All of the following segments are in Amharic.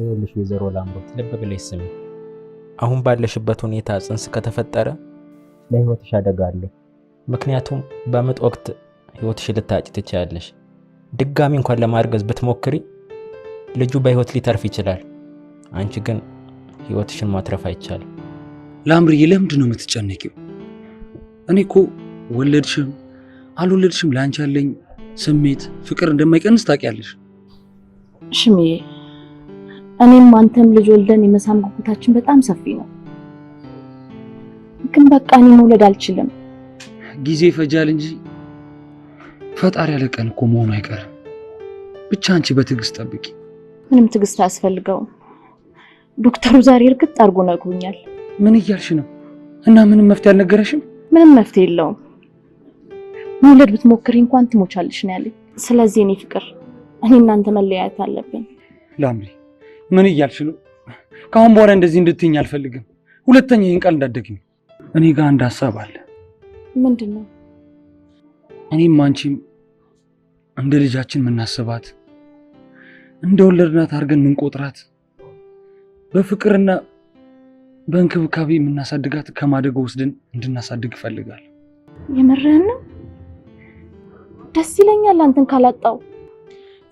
ይኸውልሽ ወይዘሮ ላምሮት ልብ ብለሽ ስሚ። አሁን ባለሽበት ሁኔታ ጽንስ ከተፈጠረ ለህይወትሽ አደጋ አለው። ምክንያቱም በምጥ ወቅት ህይወትሽ ልታጭ ትችያለሽ። ድጋሚ እንኳን ለማርገዝ ብትሞክሪ ልጁ በህይወት ሊተርፍ ይችላል። አንቺ ግን ህይወትሽን ማትረፍ አይቻልም። ላምርዬ ለምንድን ነው የምትጨነቂው? እኔ እኮ ወለድሽም አልወለድሽም ለአንቺ ያለኝ ስሜት ፍቅር እንደማይቀንስ ታውቂያለሽ። ሽምዬ እኔም አንተም ልጅ ወልደን የመሳም ጉጉታችን በጣም ሰፊ ነው። ግን በቃ እኔ መውለድ አልችልም። ጊዜ ይፈጃል እንጂ ፈጣሪ ያለ ቀን እኮ መሆኑ አይቀርም። ብቻ አንቺ በትዕግስት ጠብቂ። ምንም ትዕግስት አያስፈልገውም። ዶክተሩ ዛሬ እርግጥ አድርጎ ነግሮኛል። ምን እያልሽ ነው? እና ምንም መፍትሄ አልነገረሽም? ምንም መፍትሄ የለውም። መውለድ ብትሞክሪ እንኳን ትሞቻለሽ ነው ያለኝ። ስለዚህ እኔ ፍቅር እኔ እናንተ መለያየት አለብን። ላምሪ ምን እያልሽ ነው? ከአሁን በኋላ እንደዚህ እንድትይኝ አልፈልግም። ሁለተኛ ይህን ቃል እንዳትደግሚ። እኔ ጋር አንድ ሀሳብ አለ። ምንድን ነው? እኔም አንቺም እንደ ልጃችን የምናስባት እንደ ወለድናት አድርገን የምንቆጥራት በፍቅርና በእንክብካቤ የምናሳድጋት ከማደጎ ወስደን እንድናሳድግ እፈልጋለሁ። የምርህን ነው? ደስ ይለኛል አንተን ካላጣው።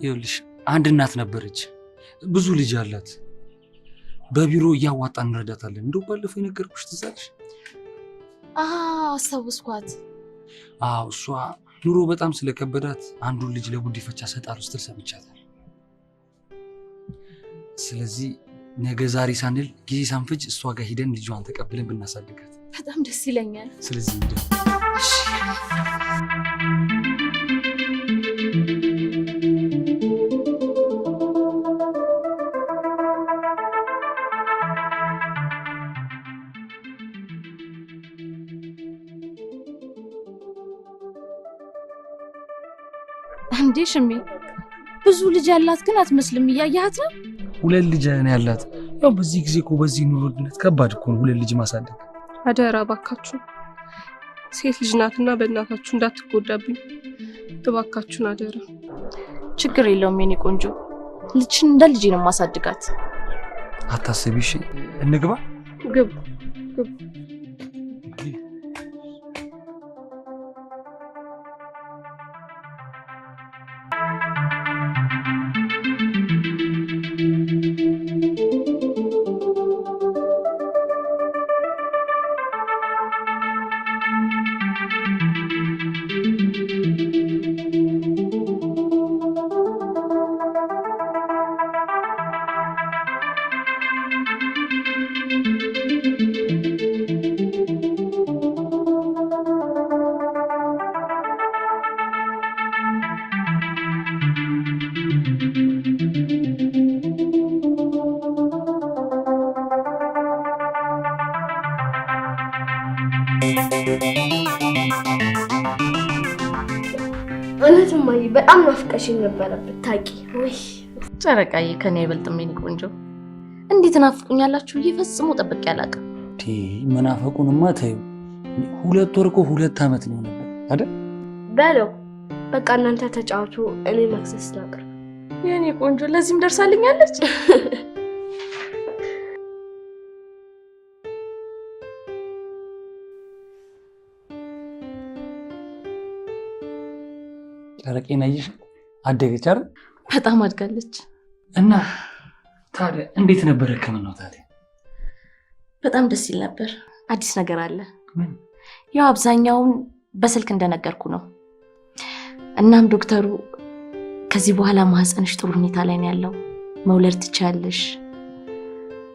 ይኸውልሽ አንድ እናት ነበረች፣ ብዙ ልጅ አላት። በቢሮ እያዋጣን እንረዳታለን። እንደው ባለፈው የነገርኩሽ ትዝ አለሽ? አስታወስኳት። አዎ እሷ ኑሮ በጣም ስለከበዳት አንዱን ልጅ ለጉዲፈቻ ሰጣለሁ ስትል ሰምቻታል። ስለዚህ ነገ ዛሬ ሳንል ጊዜ ሳንፈጅ እሷ ጋር ሂደን ልጇን ተቀብለን ብናሳድጋት በጣም ደስ ይለኛል። ስለዚህ እንደ እሺ እንዴ ሽሜ፣ ብዙ ልጅ ያላት ግን አትመስልም። እያየሃት ነው። ሁለት ልጅ ነው ያላት። ያው በዚህ ጊዜ እኮ በዚህ ኑሮ ውድነት ከባድ እኮ ነው ሁለት ልጅ ማሳደግ። አደራ እባካችሁ፣ ሴት ልጅ ናትና በእናታችሁ እንዳትጎዳብኝ እባካችሁን አደራ። ችግር የለውም የኔ ቆንጆ፣ ልጅሽን እንደ ልጄ ነው የማሳድጋት። አታስቢ እሺ። እንግባ። ግቡ ግቡ። እውነት እማዬ በጣም ናፍቀሽኝ ነበረ ብታውቂ። ወይ ጨረቃዬ ከኔ አይበልጥም የኔ ቆንጆ። እንዴት ናፍቁኛላችሁ ብዬ ፈጽሞ ጠብቄ አላውቅም። መናፈቁንማ ተይው። 2 ወር እኮ 2 ዓመት ነው ነበር አይደል? በለው በቃ እናንተ ተጫወቱ፣ እኔ መክሰስ ላቅርብ። የኔ ቆንጆ ለዚህም ደርሳልኛለች። ጨረቄን አየሽ? አደገች አይደል? በጣም አድጋለች። እና ታዲያ እንዴት ነበር ሕክምናው ታዲያ? በጣም ደስ ይል ነበር። አዲስ ነገር አለ። ምን? ያው አብዛኛውን በስልክ እንደነገርኩ ነው። እናም ዶክተሩ ከዚህ በኋላ ማህፀንሽ ጥሩ ሁኔታ ላይ ነው ያለው፣ መውለድ ትችያለሽ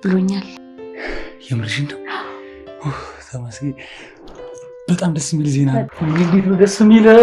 ብሎኛል። የምርሽን ነው? ተመስገን። በጣም ደስ የሚል ዜና ነው። እንዴት ነው ደስ የሚለው!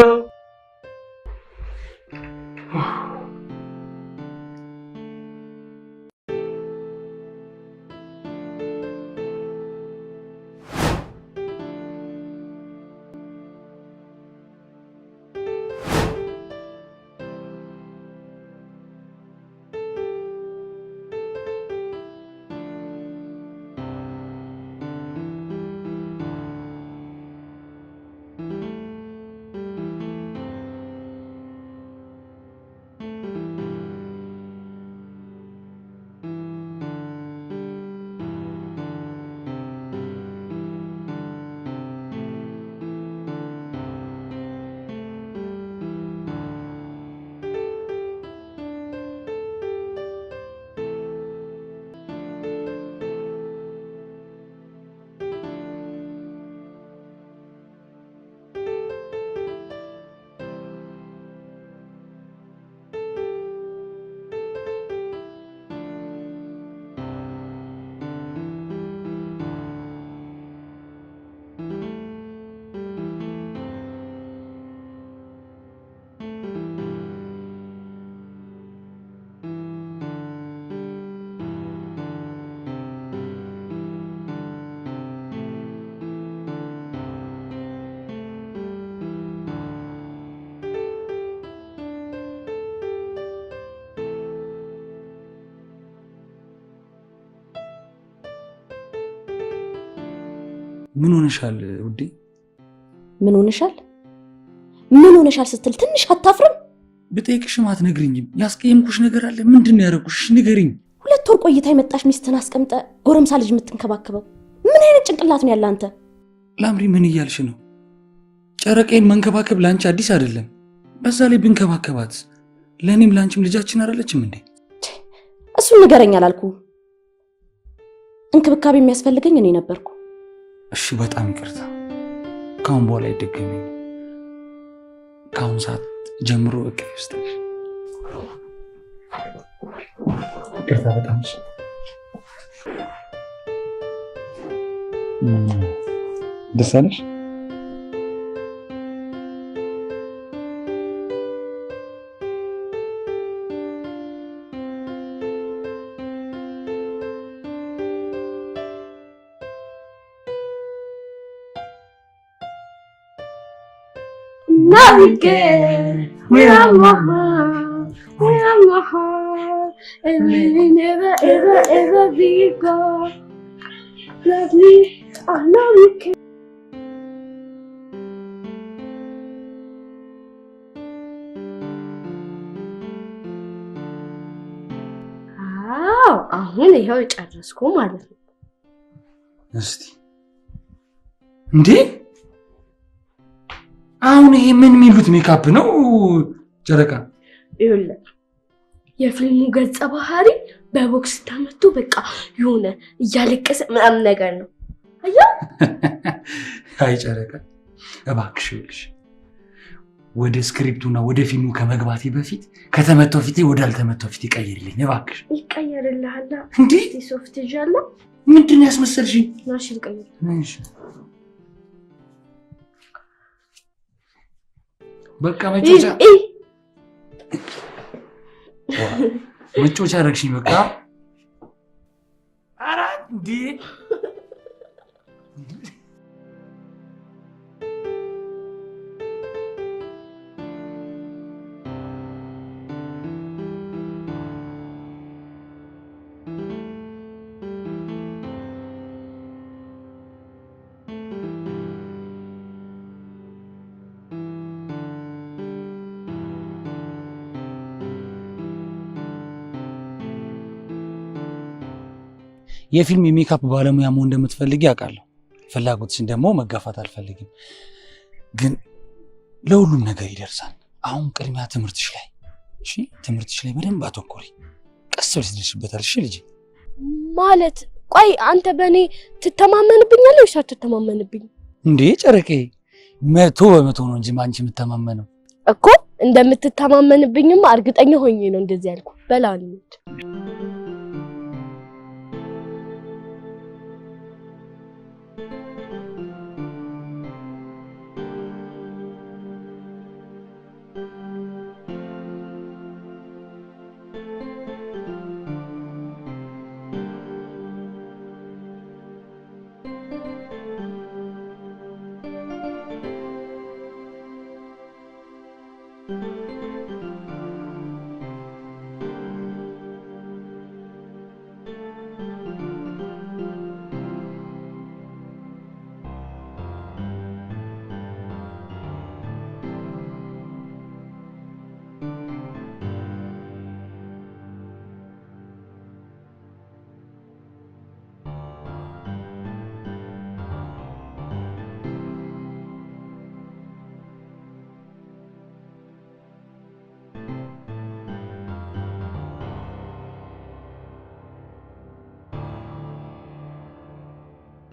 ምን ሆነሻል ውዴ? ምን ሆነሻል? ምን ሆነሻል ስትል ትንሽ አታፍርም? ብጠይቅሽም አትነግሪኝም። ያስቀየምኩሽ ነገር አለ? ምንድን ነው ያደረኩሽ? ንገሪኝ። 2 ወር ቆይታ የመጣሽ ሚስትህን አስቀምጠ ጎረምሳ ልጅ የምትንከባከበው ምን አይነት ጭንቅላት ነው ያለ አንተ? ላምሪ ምን እያልሽ ነው? ጨረቃዬን መንከባከብ ለአንቺ አዲስ አይደለም። በዛ ላይ ብንከባከባት ለእኔም ለአንቺም ልጃችን አይደለችም እንዴ? እሱን ንገረኝ አላልኩ። እንክብካቤ የሚያስፈልገኝ እኔ ነበርኩ። እሺ በጣም ይቅርታ። ከአሁን በኋላ አይደገመኝ። ከአሁን ሰዓት ጀምሮ እቅፍ ውስጥ ነሽ። ይቅርታ በጣም። እሺ ደስ አለሽ? Now we get we are my heart, we are my heart, and we will never ever ever be gone. Love me, I know you can. አዎ አሁን ይኸው ጨረስኩ ማለት ነው። እስቲ እንዴ አሁን ይሄ ምን የሚሉት ሜካፕ ነው? ጨረቃ ይኸውልህ የፊልሙ ገጸ ባህሪ በቦክስ ተመቶ በቃ የሆነ እያለቀሰ ምናምን ነገር ነው። አየህ? አይ ጨረቃ እባክሽ ይኸውልሽ ወደ script ኡና ወደ ፊልሙ ከመግባቴ በፊት ከተመታው ፊቴ ወደ አልተመታው ፊቴ ቀይርልኝ እባክሽ። ይቀየርልሃል። እንዴ ሶፍት ይዣለሁ። ምንድን ነው ያስመሰልሽኝ? ናሽ ልቀይር። እሺ በቃ መጮቻ መጮቻ አደረግሽኝ። በቃ ኧረ እንዴ የፊልም የሜካፕ ባለሙያ መሆን እንደምትፈልጊ አውቃለሁ። ፍላጎትሽን ደግሞ መጋፋት አልፈልግም፣ ግን ለሁሉም ነገር ይደርሳል። አሁን ቅድሚያ ትምህርትሽ ላይ እሺ፣ ትምህርትሽ ላይ በደንብ አተኩሪ። ቀስ ብለሽ ትደርሽበታለሽ። እሺ ልጄ። ማለት ቆይ አንተ በእኔ ትተማመንብኛለህ ወይስ አትተማመንብኝ? እንዴ ጨረቄ 100% ነው እንጂ አንቺ የምተማመነው እኮ። እንደምትተማመንብኝማ እርግጠኛ ሆኜ ነው እንደዚህ ያልኩ። በላ እንሂድ።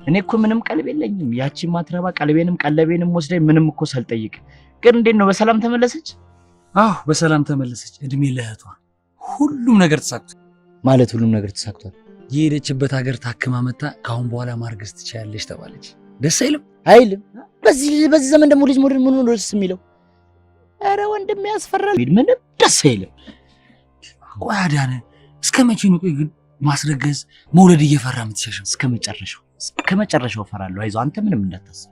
እኔ እኮ ምንም ቀልብ የለኝም። ያቺ ማትረባ ቀልቤንም ቀለቤንም ወስደኝ ምንም እኮ ሳልጠይቅ። ግን እንዴት ነው በሰላም ተመለሰች? አዎ በሰላም ተመለሰች። እድሜ ለእህቷ። ሁሉም ነገር ተሳክቷል። ማለት ሁሉም ነገር ተሳክቷል። የሄደችበት ሀገር ታክማ መታ ከአሁን በኋላ ማርገዝ ትችያለሽ ተባለች። ደስ አይልም? አይልም። በዚህ ዘመን ደግሞ ልጅ መውለድ ምን ነው ደስ የሚለው? ኧረ ወንድሜ ያስፈራል። ምንም ደስ አይልም። ቆይ አዳነ እስከ መቼ ነው ቆይ ግን ማስረገዝ መውለድ እየፈራ የምትሸሸው? እስከ መጨረሻው እፈራለሁ። አይዞህ አንተ ምንም እንዳታስብ።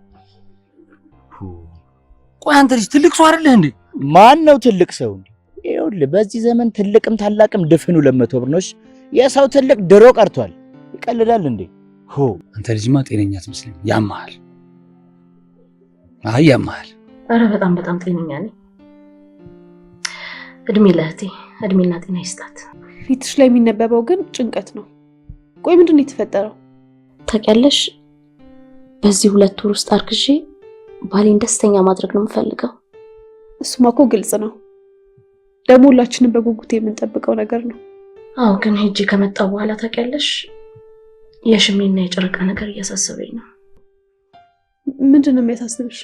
ቆይ አንተ ልጅ ትልቅ ሰው አይደለህ እንዴ? ማን ነው ትልቅ ሰው? ይኸውልህ በዚህ ዘመን ትልቅም ታላቅም ድፍኑ 200 ብር ነው። የሰው ትልቅ ድሮ ቀርቷል። ይቀልዳል እንዴ? ሆ አንተ ልጅማ ጤነኛ አትመስልም። ያመሃል። አይ ያመሃል። ኧረ በጣም በጣም ጤነኛ ነኝ። እድሜ ለእህቴ፣ እድሜና ጤና ይስጣት። ፊትሽ ላይ የሚነበበው ግን ጭንቀት ነው። ቆይ ምንድን ነው የተፈጠረው? ታውቂያለሽ፣ በዚህ 2 ወር ውስጥ አርግዤ ባሌን ደስተኛ ማድረግ ነው የምፈልገው። እሱማ እኮ ግልጽ ነው። ደግሞ ሁላችንም በጉጉት የምንጠብቀው ነገር ነው። አዎ፣ ግን ሄጄ ከመጣሁ በኋላ ታውቂያለሽ፣ የሽሜና የጨረቃ ነገር እያሳሰበኝ ነው። ምንድን ነው የሚያሳስብሽ?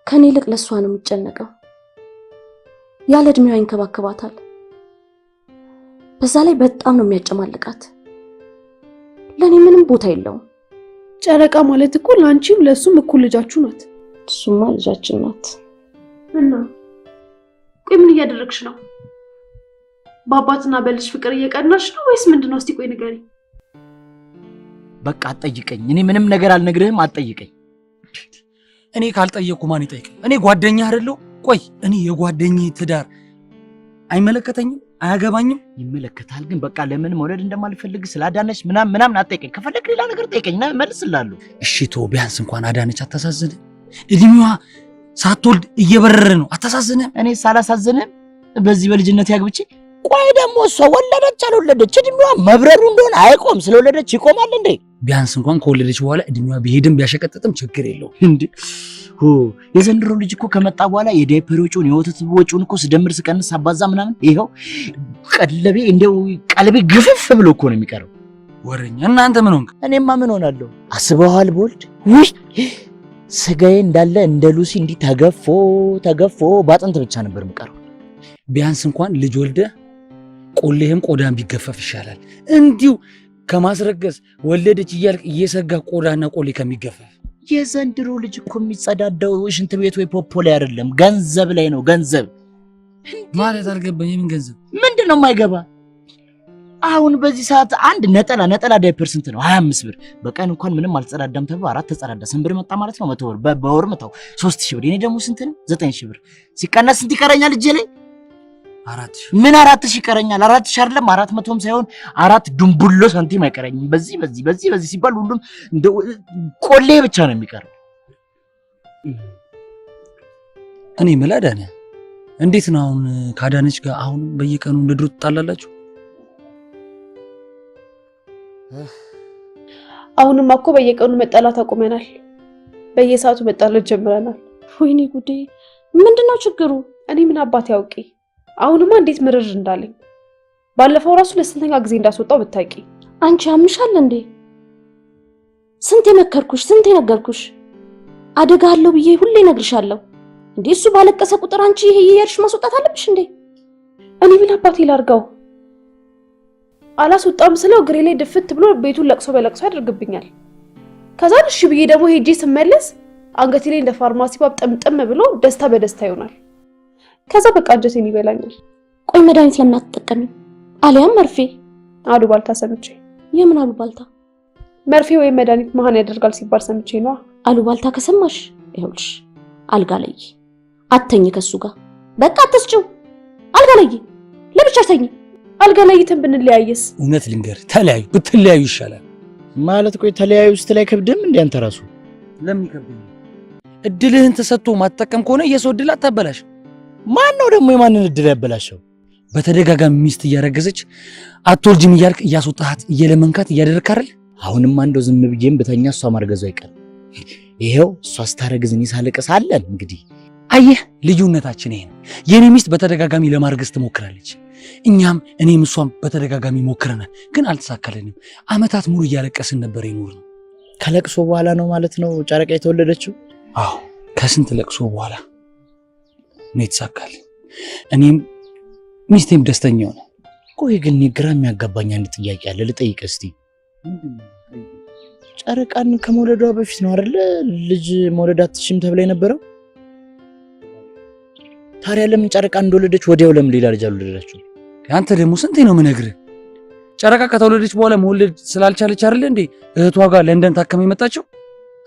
ከኔ ይልቅ ለእሷ ነው የሚጨነቀው። ያለ እድሜዋ ይንከባከባታል። በዛ ላይ በጣም ነው የሚያጨማልቃት። ለእኔ ምንም ቦታ የለውም። ጨረቃ ማለት እኮ ለአንቺም ለእሱም እኩል ልጃችሁ ናት። እሱማ ልጃችን ናት። እና ቆይ ምን እያደረግሽ ነው? በአባትና በልጅ ፍቅር እየቀናሽ ነው ወይስ ምንድን ነው? እስቲ ቆይ ንገሪኝ። በቃ አትጠይቀኝ። እኔ ምንም ነገር አልነግርህም። አትጠይቀኝ። እኔ ካልጠየቅኩ ማን ይጠይቅ? እኔ ጓደኛ አይደለሁ? ቆይ እኔ የጓደኛዬ ትዳር አይመለከተኝም? አያገባኝም? ይመለከታል። ግን በቃ ለምን መውለድ እንደማልፈልግ ስላዳነች ምናምን ምናምን አትጠይቀኝ። ከፈለግ ሌላ ነገር ጠይቀኝ እና እመልስልሃለሁ። እሺ ተው፣ ቢያንስ እንኳን አዳነች አታሳዝንም? እድሜዋ ሳትወልድ እየበረረ ነው። አታሳዝንም? እኔ ሳላሳዝንም በዚህ በልጅነት ያግብቼ። ቆይ ደግሞ እሷ ወለደች አልወለደች እድሜዋ መብረሩ እንደሆነ አይቆም። ስለወለደች ይቆማል እንዴ? ቢያንስ እንኳን ከወለደች በኋላ እድሜዋ ቢሄድም ቢያሸቀጥጥም ችግር የለውም። እንዴ ሆ የዘንድሮ ልጅ እኮ ከመጣ በኋላ የዳይፐር ወጪውን የወተት ወጪውን እኮ ስደምር ስቀንስ ሳባዛ ምናምን ይኸው ቀለቤ እንደው ቀለቤ ግፍፍ ብሎ እኮ ነው የሚቀረው። ወረኛ እናንተ ምን ሆንክ? እኔማ ምን ሆናለሁ? አስበዋል ቦልድ? ውይ ስጋዬ እንዳለ እንደ ሉሲ እንዲህ ተገፎ ተገፎ ባጥንት ብቻ ነበር የምቀረው። ቢያንስ እንኳን ልጅ ወልደ ቆሌህም ቆዳን ቢገፈፍ ይሻላል። እንዲሁ ከማስረገዝ ወለደች እያልክ እየሰጋ ቆዳና ቆሌ ከሚገፈፍ። የዘንድሮ ልጅ እኮ የሚጸዳዳው ሽንት ቤት ወይ ፖፖ ላይ አይደለም፣ ገንዘብ ላይ ነው። ገንዘብ ማለት አልገባኝ። የምን ገንዘብ? ምንድን ነው የማይገባ? አሁን በዚህ ሰዓት አንድ ነጠላ ነጠላ ዳይፐር ስንት ነው? 25 ብር። በቀን እንኳን ምንም አልተጸዳዳም ተብሎ አራት ተጸዳዳ ስንት ብር መጣ ማለት ነው? 100 ብር። በወር መታው 3000 ብር። የኔ ደግሞ ስንት ነው? 9000 ብር። ሲቀነስ ስንት ይቀረኛል እጄ ላይ? 4000። ምን 4000 ይቀረኛል? 4000 አይደለም 400ም ሳይሆን አራት ዱምቡሎ ሳንቲም አይቀረኝም። በዚህ በዚህ በዚህ በዚህ ሲባል ሁሉም እንደው ቆሌ ብቻ ነው የሚቀረው። እኔ የምልህ አዳነ፣ እንዴት ነው አሁን ከአዳነች ጋር አሁን በየቀኑ እንደ ድሮ ትጣላላችሁ? አሁንማ እኮ በየቀኑ መጣላት አቁመናል። በየሰዓቱ መጣላት ጀምረናል። ወይኔ ጉዴ! ምንድነው ችግሩ? እኔ ምን አባቴ አውቄ። አሁንማ እንዴት ምርር እንዳለኝ ባለፈው ራሱ ለስንተኛ ጊዜ እንዳስወጣው ብታውቂ። አንቺ ያምሻል እንዴ? ስንት የመከርኩሽ፣ ስንት የነገርኩሽ፣ አደጋ አለው ብዬ ሁሌ እነግርሻለሁ። እንዴ እሱ ባለቀሰ ቁጥር አንቺ ይሄ የሄድሽ ማስወጣት አለብሽ እንዴ? እኔ ምን አባቴ ላርገው? አላስወጣም ስለው እግሬ ላይ ድፍት ብሎ ቤቱን ለቅሶ በለቅሶ ያደርግብኛል። ከዛን እሺ ብዬ ደግሞ ሄጄ ስመለስ አንገቴ ላይ እንደ ፋርማሲ ባብ ጥምጥም ብሎ ደስታ በደስታ ይሆናል። ከዛ በቃ አንጀቴን ይበላኛል። ቆይ መድኃኒት ለምን አትጠቀሚም? አሊያም መርፌ። አሉባልታ ሰምቼ። የምን አሉባልታ? መርፌ ወይም መድኃኒት መሀን ያደርጋል ሲባል ሰምቼ ነዋ። አሉባልታ ከሰማሽ ይኸውልሽ አልጋ ላይ አተኝ ከሱ ጋር በቃ አትስጪው። አልጋ ላይ ለብቻሽ ተኝ። አልጋ ለይተን ብንለያየስ? እውነት ልንገር፣ ተለያዩ፣ ብትለያዩ ይሻላል። ማለት ቆይ ተለያዩ ስትል አይከብድም እንዴ አንተ ራሱ? ለምን ይከብደኛል? እድልህን ተሰጥቶ ማትጠቀም ከሆነ የሰው እድል አታበላሽ። ማን ነው ደግሞ የማንን እድል ያበላሸው? በተደጋጋሚ ሚስት እያረገዘች አትወልጂም እያልክ እያስወጣሃት እየለመንካት እያደረግክ አይደል? አሁንማ እንደው ዝም ብዬም ብተኛ እሷ ማርገዟ አይቀርም። ይሄው እሷ ስታረግዝ እኔ ሳለቅስ አለን እንግዲህ። አየህ፣ ልዩነታችን ይሄ ነው። የኔ ሚስት በተደጋጋሚ ለማርገዝ ትሞክራለች። እኛም እኔም እሷም በተደጋጋሚ ሞክረናል፣ ግን አልተሳካልንም። አመታት ሙሉ እያለቀስን ነበር የኖርነው። ከለቅሶ በኋላ ነው ማለት ነው ጨረቃ የተወለደችው? አዎ፣ ከስንት ለቅሶ በኋላ ነው የተሳካልን። እኔም ሚስቴም ደስተኛ ሆነ። ቆይ ግን እኔ ግራ የሚያጋባኝ አንድ ጥያቄ አለ፣ ልጠይቅ እስቲ። ጨረቃን ከመውለዷ በፊት ነው አይደለ ልጅ መውለድ አትችይም ተብላ የነበረው? ታዲያ ለምን ጨረቃ እንደወለደች ወዲያው ለምን ሌላ ልጅ አልወለደችው? አንተ ደግሞ ስንቴ ነው የምነግርህ? ጨረቃ ከተወለደች በኋላ መውለድ ስላልቻለች አይደለ እንዴ እህቷ ጋር ለንደን ታከም የመጣችው?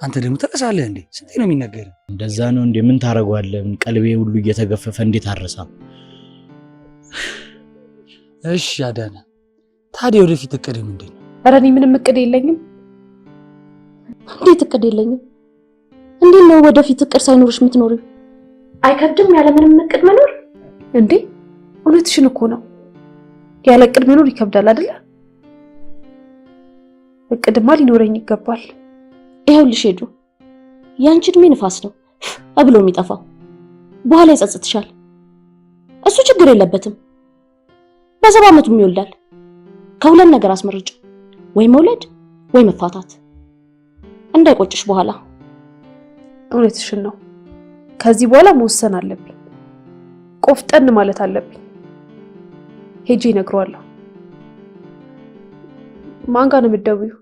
አንተ ደግሞ ትረሳለህ እንዴ? ስንቴ ነው የሚነገርህ? እንደዛ ነው እንዴ? ምን ታደርገዋለህ? ቀልቤ ሁሉ እየተገፈፈ እንዴት አረሳ? እሺ አዳነ፣ ታዲያ ወደፊት እቅድህ ምንድን ነው? ኧረ እኔ ምንም እቅድ የለኝም። እንዴት እቅድ የለኝም? እንዴት ነው ወደፊት እቅድ ሳይኖርሽ የምትኖሪው? አይከብድም ያለ ምንም እቅድ መኖር? እንዴ እውነትሽን እኮ ነው። ያለ እቅድ መኖር ይከብዳል አይደለ? እቅድማ ሊኖረኝ ይገባል። ይኸውልሽ ሄዱ፣ ያንቺ እድሜ ንፋስ ነው ብሎ የሚጠፋው በኋላ ይጸጽትሻል። እሱ ችግር የለበትም፣ በ70 ዓመቱም ይወልዳል። ከሁለት ነገር አስመርጭ፣ ወይ መውለድ ወይ መፋታት፣ እንዳይቆጭሽ በኋላ። እውነትሽን ነው። ከዚህ በኋላ መወሰን አለብኝ። ቆፍጠን ማለት አለብኝ። ሄጄ እነግረዋለሁ። ማን ጋር ነው የምትደውይው?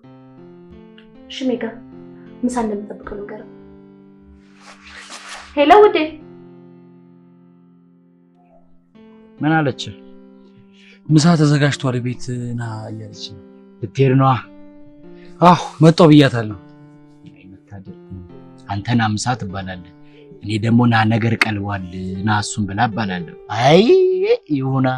ሽሜ ጋር ምሳ እንደምጠብቀው ንገረው። Hello ውዴ። ምን አለች? ምሳ ተዘጋጅቷል ቤት ና እያለች ነው። ልትሄድ ነዋ? አዎ መጣሁ ብያታለሁ። አንተ ና ምሳ ትባላለህ፣ እኔ ደግሞ ና ነገር ቀልቧል ና እሱን ብላ እባላለሁ። አይ ይሁና።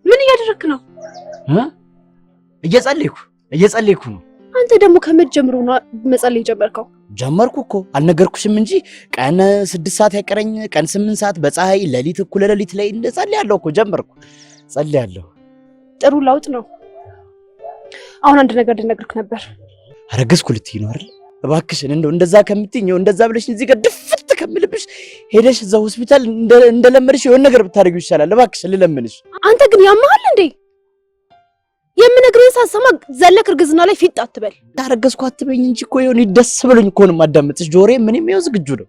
ምን እያደረክ ነው? እየጸለይኩ ነው። አንተ ደግሞ ከመጀመሩ ነው መጸለይ ጀመርከው? ጀመርኩ እኮ አልነገርኩሽም እንጂ ቀን 6 ሰዓት ያቀረኝ ቀን 8 ሰዓት በፀሐይ ሌሊት እኩለ ሌሊት ላይ እጸልያለሁ እኮ ጀመርኩ። ጸልያለሁ። ጥሩ ለውጥ ነው። አሁን አንድ ነገር ልነግርህ ነበር። አረገዝኩ ልትይ ነው አይደል? እባክሽን እንደው እንደዛ ከምትይኝ እንደዛ ብለሽ እዚህ ጋር ድፍት ከምልብሽ ሄደሽ እዛ ሆስፒታል እንደለመድሽ የሆነ ነገር ብታደርጊው ይሻላል። እባክሽን ልለምንሽ። አንተ ግን ያማሃል እንዴ? የምነግርህን ሳትሰማ ዘለክ እርግዝና ላይ ፊት አትበል። አረገዝኩ አትበይኝ እንጂ እኮ የሆነ ደስ ብሎኝ እኮ ነው የማዳምጥሽ። ጆሮዬ ምንም ይኸው ዝግጁ ነው።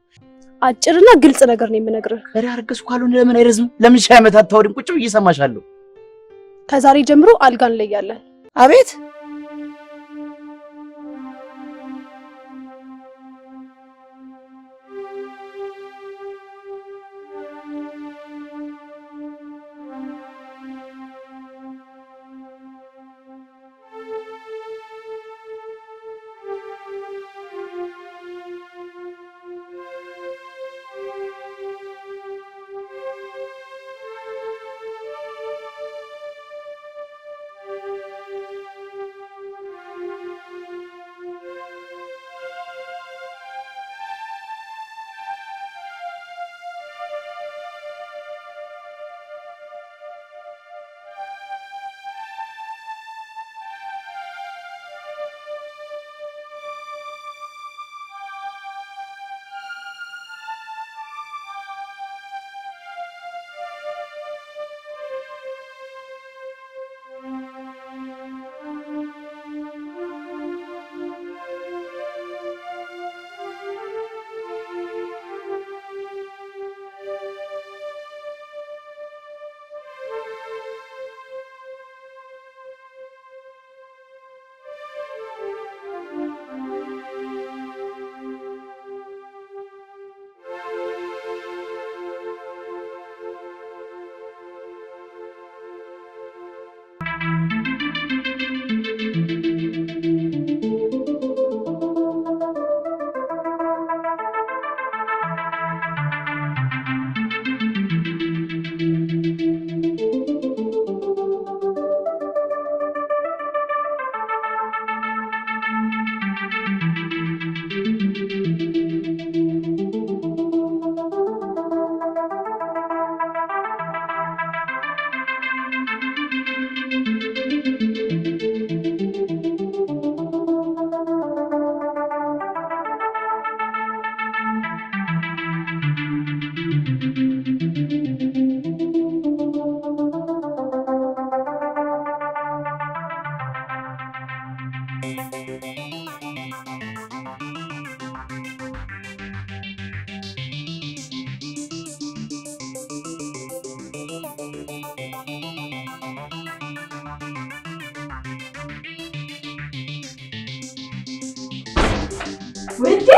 አጭርና ግልጽ ነገር ነው የምነግርህ። ኧረ አረገዝኩ ካልሆነ ለምን አይረዝም? ለምን ሺህ ዓመት አታወሪም? ቁጭ ብዬ እሰማሻለሁ። ከዛሬ ጀምሮ አልጋ እንለያለን። አቤት ውዴ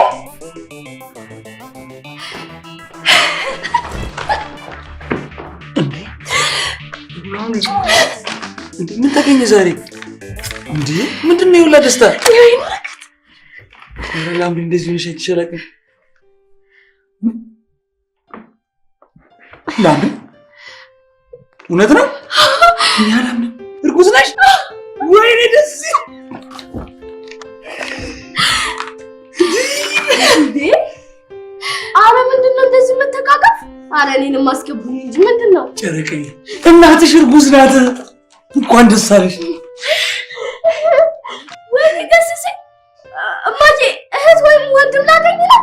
እንዴ ምን ተገኘ ዛሬ? እንዴ ምንድን ነው የሁላ ደስታ? ኧረ ላምሪ እንደዚህ ሆነሽ አይቼሽ አላውቅም። ላምሪ እውነት ነው? እኔ አላምንም። እርጉዝ ነሽ? ወይኔ ደስ ሲል! እንዴ አረ ምንድን ነው እንደዚህ መተቃቀፍ? አረ እኔንም አስገቡኝ እንጂ ምንድን ነው? ጨረቃዬ እናትሽ እርጉዝ ናት። እንኳን ደስ አለሽ። ወይኔ ደስ ሲል! እማዬ እህት ወይም ወንድም ላገኝ ነው።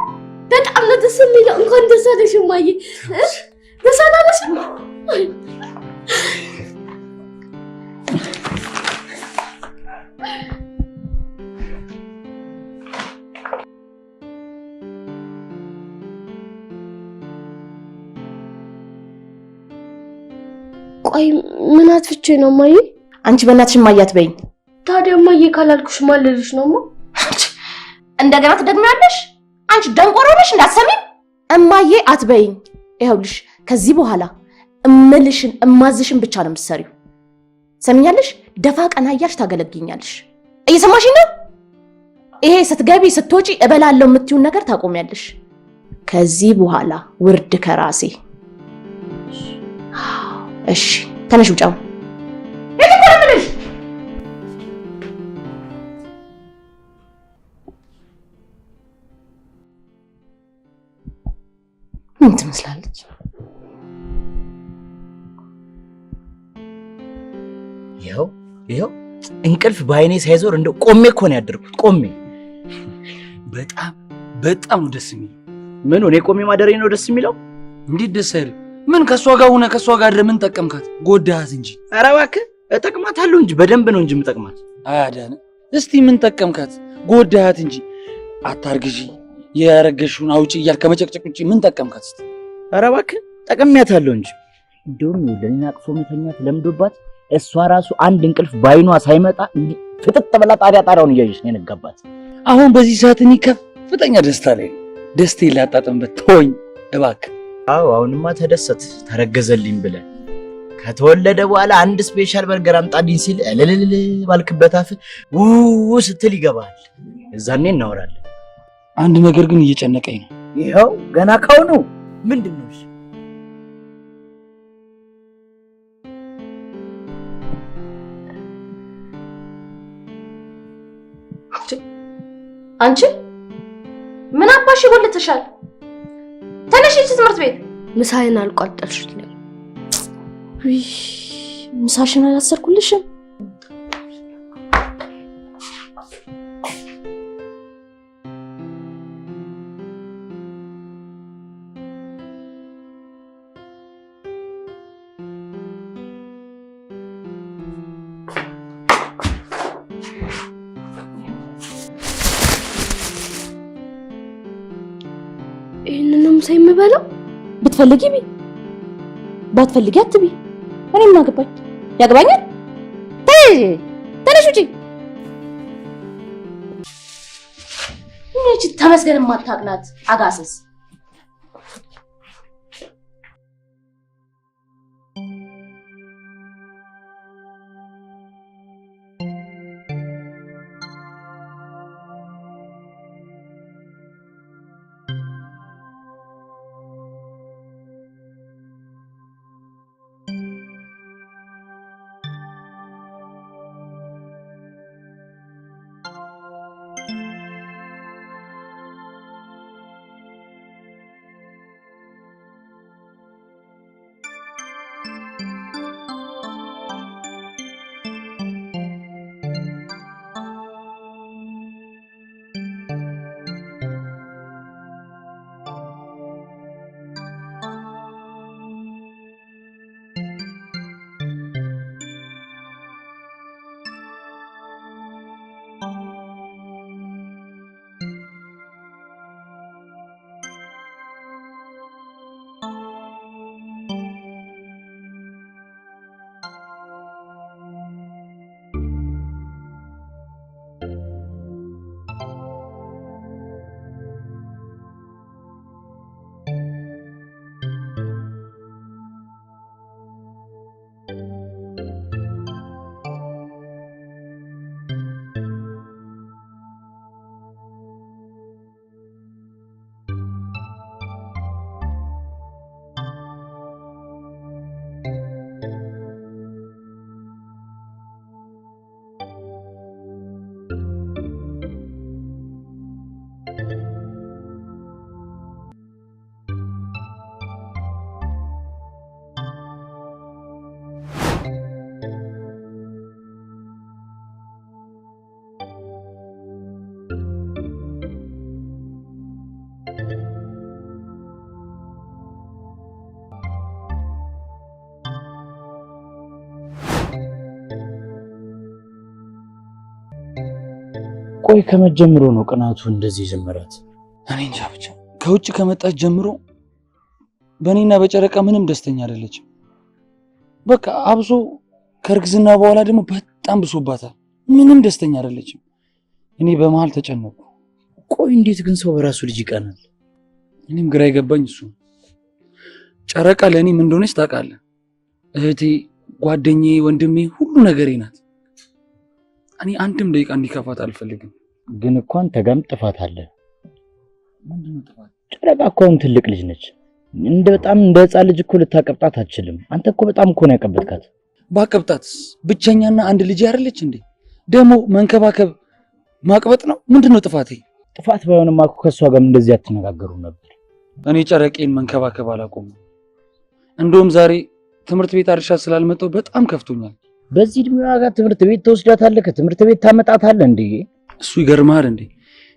በጣም ነው ደስ የሚለው። እንኳን ደስ አለሽ እማዬ። ደስ አላለሽም? ቆይ ምን አጥፍቼ ነው እማዬ? አንቺ በእናትሽ እማዬ አትበይኝ። ታዲያ እማዬ ካላልኩሽ ማን ልልሽ ነው? እንደገና ትደግሚያለሽ? አንቺ ደንቆሮ ነሽ እንዳትሰሚም። እማዬ አትበይኝ። ይኸውልሽ ከዚህ በኋላ እምልሽን እማዝሽን ብቻ ነው የምትሰሪው። ሰሚኛለሽ? ደፋ ቀና እያልሽ ታገለግኛለሽ። እየሰማሽኝ ነው? ይሄ ስትገቢ ስትወጪ እበላለሁ የምትይውን ነገር ታቆሚያለሽ። ከዚህ በኋላ ውርድ ከራሴ። እሺ ተነሽ ውጫው። የት እኮ ነው የምልሽ? ምን ትመስላለች? ይኸው ይኸው እንቅልፍ በአይኔ ሳይዞር እንደው ቆሜ እኮ ነው ያደርኩት። ቆሜ በጣም በጣም ነው ደስ የሚለው። ምን እኔ ቆሜ ማደሬ ነው ደስ የሚለው? እንዴት ደስ አይልም? ምን ከሷ ጋር ሆነ ከሷ ጋር አድረህ ምን ጠቀምካት? ጎዳሃት እንጂ። ኧረ እባክህ እጠቅማታለሁ እንጂ በደንብ ነው እንጂ የምጠቅማት። አዳነ እስቲ ምን ጠቀምካት? ጎዳሃት እንጂ። አታርግዢ ያረገሽውን አውጪ እያልክ ከመጨቅጨቅ ውጪ ምን ጠቀምካት? እስቲ ኧረ እባክህ ጠቅሜያታለሁ እንጂ። እንደውም ይኸውልህ እኔን አቅፎ መተኛት ለምዶባት እሷ ራሱ አንድ እንቅልፍ ባይኗ ሳይመጣ እንዲህ ፍጥጥ ብላ ጣሪያ ጣሪያውን እያየች ነው የነጋባት። አሁን በዚህ ሰዓት እኔ ከፍተኛ ደስታ ላይ ነኝ። ደስታዬን ላጣጥምበት ተወኝ እባክህ። አዎ አሁንማ ተደሰት ተረገዘልኝ ብለህ ከተወለደ በኋላ አንድ special burger አምጣልኝ ሲል እልልልል ባልክበት አፍ ው ስትል ይገባል። እዛኔ እናወራለን። አንድ ነገር ግን እየጨነቀኝ ነው። ይኸው ገና ካሁኑ ምንድን ነው? እሺ አንቺ ምን አባሽ ይጎልትሻል? ተነሽ ሂጂ ትምህርት ቤት። ምሳዬን አልቋጠርሽልኝም። ውይ ምሳሽን አላሰርኩልሽም። ይህንን ነው ምሳ የምበላው? ብትፈልጊ ቢ ባትፈልጊ አትቢ። እኔ ምን አገባኝ? ያገባኛል? ተይ ተነሽ ውጪ። እቺ ተመስገን የማታውቅ አጋሰስ። ቆይ ከመጀመሩ ነው ቅናቱ እንደዚህ የጀመራት? እኔ እንጃ ብቻ ከውጭ ከመጣች ጀምሮ በእኔና በጨረቃ ምንም ደስተኛ አይደለችም። በቃ አብሶ ከእርግዝና በኋላ ደግሞ በጣም ብሶባታል። ምንም ደስተኛ አይደለችም። እኔ በመሃል ተጨነቅኩ። ቆይ እንዴት ግን ሰው በራሱ ልጅ ይቀናል? እኔም ግራ የገባኝ እሱ። ጨረቃ ለእኔ ምን እንደሆነች ታውቃለህ። እህቴ፣ ጓደኛዬ፣ ወንድሜ ሁሉ ነገሬ ናት። እኔ አንድም ደቂቃ እንዲከፋት አልፈልግም። ግን እኮ አንተ ጋርም ጥፋት አለ። ምንድነው ጥፋት? ጨረቃ እኮ አሁን ትልቅ ልጅ ነች። እንደ በጣም እንደ ሕፃን ልጅ እኮ ልታቀብጣት አትችልም። አንተ እኮ በጣም እኮ ነው ያቀበጥካት። ባቀብጣትስ ብቸኛና አንድ ልጅ አይደለች እንዴ? ደግሞ መንከባከብ ማቅበጥ ነው። ምንድነው ጥፋቴ? ጥፋት ባይሆንማ እኮ ከእሷ ጋርም እንደዚህ አትነጋገሩ ነበር። እኔ ጨረቄን መንከባከብ አላቆምም። እንደውም ዛሬ ትምህርት ቤት አድርሻት ስላልመጣሁ በጣም ከፍቶኛል። በዚህ እድሜዋ ጋር ትምህርት ቤት ትወስዳታለህ፣ ከትምህርት ቤት ታመጣታለህ እንዴ? እሱ ይገርምሃል እንዴ?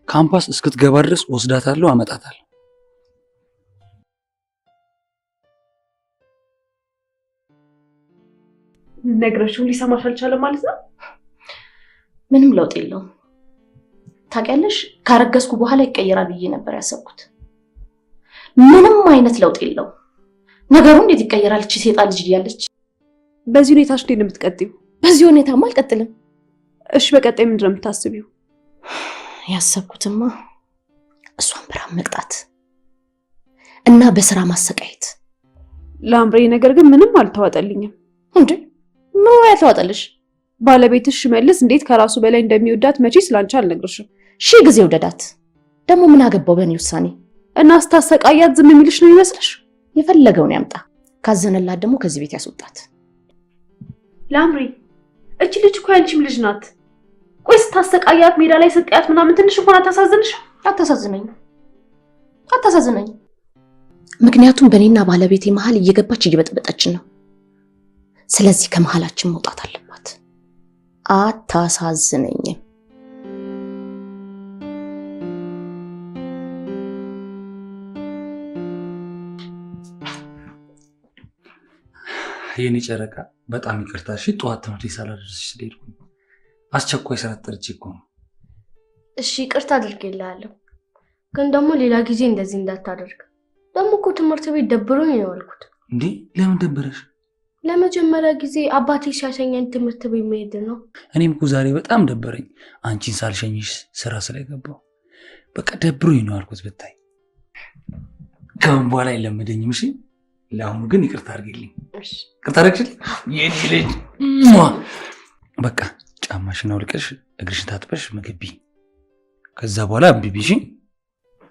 ካምፓስ እስክትገባ ድረስ ወስዳታለሁ፣ አመጣታለሁ። ነግረሽው ሊሰማሽ አልቻለም ማለት ነው? ምንም ለውጥ የለውም። ታውቂያለሽ፣ ካረገዝኩ በኋላ ይቀየራል ብዬ ነበር ያሰብኩት። ምንም አይነት ለውጥ የለውም። ነገሩ እንዴት ይቀየራል? እቺ ሴጣን ልጅ እያለች በዚህ ሁኔታሽ እንዴት ነው የምትቀጥይው? በዚህ ሁኔታማ አልቀጥልም። እሺ በቀጣይ ምንድን ነው የምታስቢው? ያሰብኩትማ እሷን በረሃብ መቅጣት እና በስራ ማሰቃየት። ለአምሬ ነገር ግን ምንም አልተዋጠልኝም። እንዴ ምን ያልተዋጠልሽ? ባለቤትሽ ሽመልስ እንዴት ከራሱ በላይ እንደሚወዳት መቼ ስላንቺ አልነግርሽም። ሺህ ጊዜ ውደዳት። ደግሞ ምን አገባው በእኔ ውሳኔ? እና ስታሰቃያት ዝም የሚልሽ ነው ይመስልሽ? የፈለገውን ያምጣ። ካዘነላት ደግሞ ከዚህ ቤት ያስወጣት። ለአምሬ እቺ ልጅ እኮ ያንቺም ልጅ ናት። ቆይ ስታሰቃያት ሜዳ ላይ ስጥያት ምናምን ትንሽ እንኳን አታሳዝንሽም? አታሳዝነኝም፣ አታሳዝነኝም። ምክንያቱም በእኔና ባለቤቴ መሀል እየገባች እየበጠበጠችን ነው። ስለዚህ ከመሀላችን መውጣት አለባት። አታሳዝነኝም። የኔ ጨረቃ በጣም ይቅርታ እሺ። ጠዋት ትምህርት ቤት ሳላደርስሽ ስለሄድኩኝ አስቸኳይ ስራ ተጠርቼ እኮ ነው። እሺ ይቅርታ አድርጌልሃለሁ፣ ግን ደግሞ ሌላ ጊዜ እንደዚህ እንዳታደርግ። ደግሞ እኮ ትምህርት ቤት ደብሮኝ ነው ያልኩት። እንዴ ለምን ደበረሽ? ለመጀመሪያ ጊዜ አባቴ ሲያሸኘኝ ትምህርት ቤት መሄድ ነው። እኔም እኮ ዛሬ በጣም ደበረኝ፣ አንቺን ሳልሸኝሽ ስራ ስለገባሁ በቃ ደብሮኝ ነው ያልኩት። ብታይ ከአሁን በኋላ አይለመደኝም። እሺ ለአሁኑ ግን ይቅርታ አድርጊልኝ። ይቅርታ አድርግሽልኝ የኔ ልጅ። በቃ ጫማሽን አውልቀሽ እግርሽን ታጥበሽ ምግብ ብይ። ከዛ በኋላ እምቢ ብይ።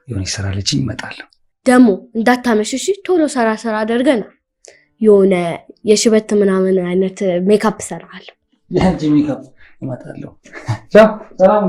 የሆነ ስራ አለችኝ፣ እመጣለሁ። ደግሞ እንዳታመሽ እሺ። ቶሎ ሰራ ሰራ አድርገና የሆነ የሽበት ምናምን አይነት ሜካፕ እሰራለሁ። የአንቺ ሜካፕ እመጣለሁ። ቻው፣ ሰላም።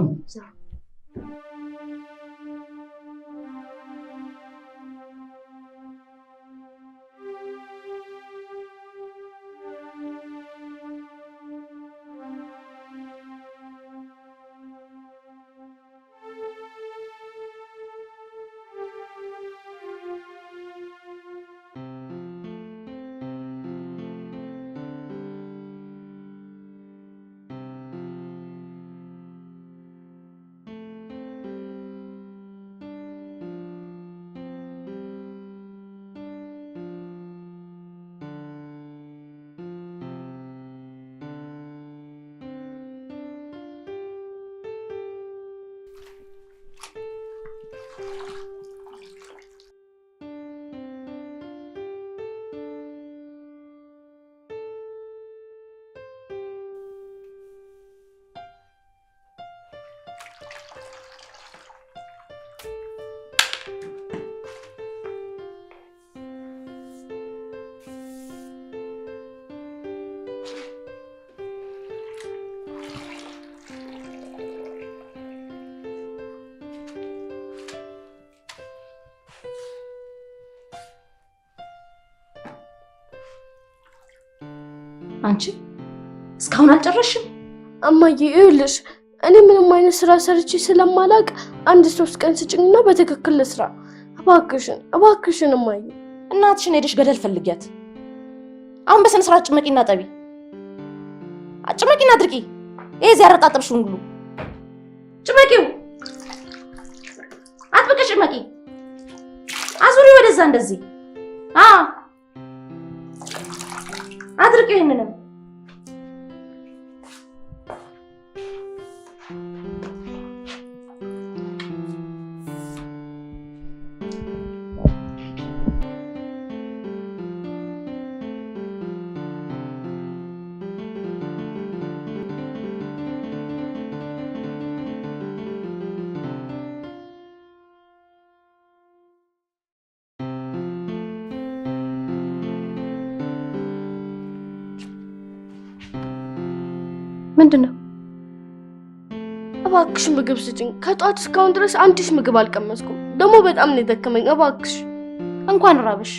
አንቺ እስካሁን አልጨረስሽም? እማዬ ይኸውልሽ፣ እኔ ምንም አይነት ስራ ሰርቼ ስለማላቅ አንድ 3 ቀን ስጭኝና በትክክል ልስራ። እባክሽን እባክሽን እማዬ። እናትሽን ሄደሽ ገደል ፈልጊያት። አሁን በስነ ስርዓት ጭመቂና ጠቢ፣ ጭመቂና አድርቂ። ይሄ እዚህ ያረጣጠብሽውን ሁሉ ጭመቂው፣ አጥብቀሽ ጭመቂ። አዙሪ ወደዛ እንደዚህ። አዎ አድርቂው ይሄንንም። ምንድን ነው? እባክሽ ምግብ ስጭኝ። ከጧት እስካሁን ድረስ አንዲት ምግብ አልቀመስኩም። ደግሞ በጣም ነው የደከመኝ። እባክሽ። እንኳን ራበሽ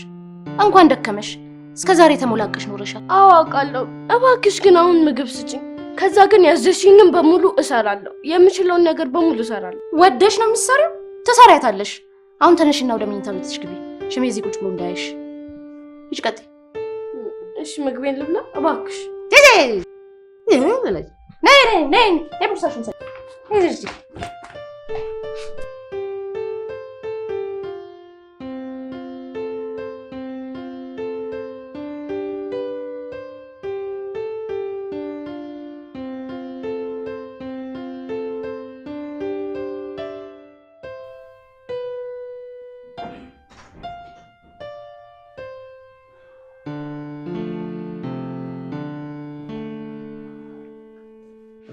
እንኳን ደከመሽ። እስከ ዛሬ ተሞላቀሽ ኖረሻል። አዎ አውቃለሁ። እባክሽ ግን አሁን ምግብ ስጭኝ። ከዛ ግን ያዘሽኝንም በሙሉ እሰራለሁ። የምችለውን ነገር በሙሉ እሰራለሁ። ወደሽ ነው የምትሰሪው? ትሰሪያታለሽ። አሁን ተነሽና ወደ መኝታ ቤትሽ ግቢ። ሽሜ እዚህ ቁጭ ብሎ እንዳያይሽ። ሂጅ፣ ቀጥይ። እሺ ምግቤን ልብላ እባክሽ። ነይ ነይ ነይ ነይ፣ ቦርሳሽን ሰጪ። ነይ እዚህ።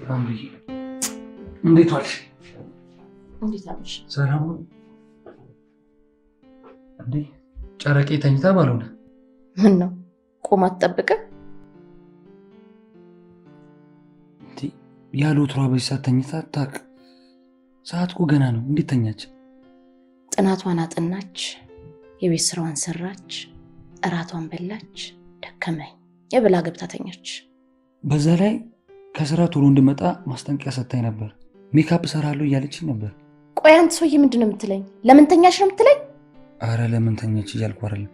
አምርዬ እንዴት ዋልሽ? እንዴት አለሽ? ሰላም ነው እንዴ? ጨረቄ ተኝታ ባልሆነ። ምን ነው ቆማ አትጠብቅም? እንዴ ያለ ወትሯ በዚህ ሰዓት ተኝታ አታውቅም። ሰዓት እኮ ገና ነው። እንዴት ተኛች? ጥናቷን አጠናች፣ የቤት ስራዋን ሰራች፣ እራቷን በላች፣ ደከመኝ የብላ ገብታ ተኛች። በዛ ላይ ከስራ ቶሎ እንድመጣ ማስጠንቀቂያ ሰጥታኝ ነበር። ሜካፕ እሰራለሁ እያለችኝ ነበር። ቆይ አንተ ሰውዬ ምንድን ነው የምትለኝ? ለምን ተኛሽ ነው የምትለኝ? አረ ለምን ተኛች እያልኩ አይደለም።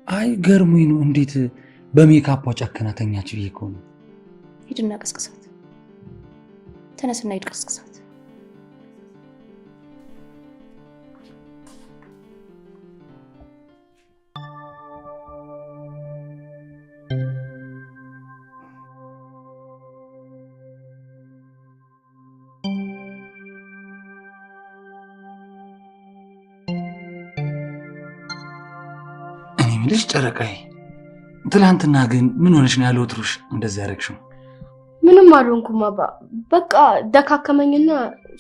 አይ ገርሞኝ ነው እንዴት በሜካፓ ጨክና ተኛች ብዬ እኮ ነው። ሂድና ቀስቅሳት። ተነስና ሂድ ቀስቅሳት። እኔ የምልሽ ጨረቃዬ፣ ትላንትና ግን ምን ሆነሽ ነው ያለ ወትሮሽ እንደዚህ ያደረግሽው? ምንም አልሆንኩም አባ። በቃ ደካከመኝና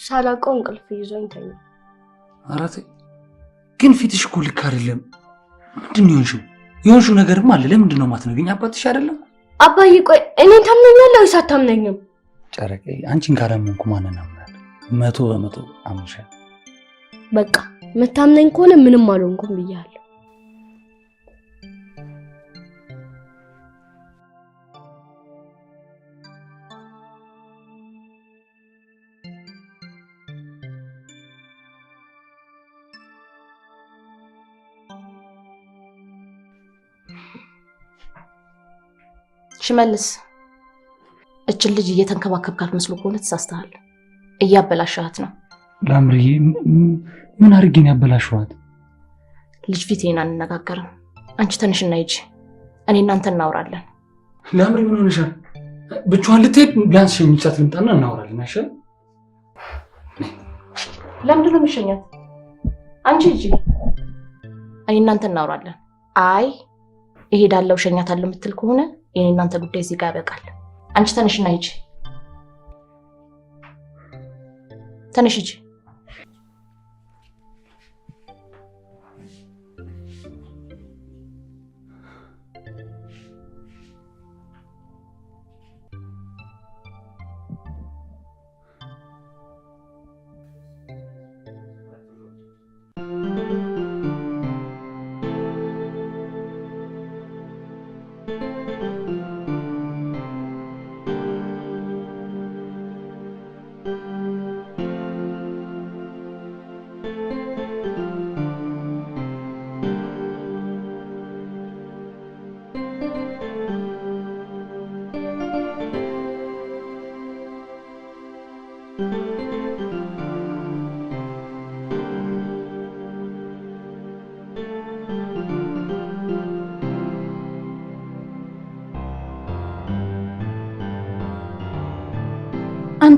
ሳላውቀው እንቅልፍ ይዞኝ ተኛሁ። ኧረ ተይ ግን ፊትሽ እኮ ልክ አይደለም። ምንድን ነው የሆንሽው? የሆንሽው ነገርም አለ። ለምንድን ነው የማትነግሪኝ? አባትሽ አይደለም? አባዬ ቆይ እኔን ታምነኛለህ ወይስ አታምነኝም? ጨረቃዬ አንቺን ካላመንኩ ማንን አምናለሁ? 100% አምንሻለሁ። በቃ የምታምነኝ ከሆነ ምንም አልሆንኩም ብያለሁ። ሽመልስ እችን ልጅ እየተንከባከብካት መስሎ ከሆነ ተሳስተሃል። እያበላሸሃት ነው። ላምርዬ ምን አድርጌ ነው ያበላሸኋት? ልጅ ፊት ይሄን አንነጋገርም። አንቺ ተነሽና ሂጂ፣ እኔ እናንተ እናወራለን። ላምሪ ምን ሆነሻል? ብቻዋን ልትሄድ ቢያንስ ሸኝቻት ልምጣና እናወራለን። አይሻልም? ለምንድን ነው የሚሸኛት? አንቺ ሂጂ፣ እኔ እናንተ እናወራለን። አይ እሄዳለሁ ሸኛታለሁ የምትል ከሆነ የኔ እናንተ ጉዳይ እዚህ ጋር ያበቃል። አንቺ ተነሽና ሂጂ፣ ተነሽ ሂጂ።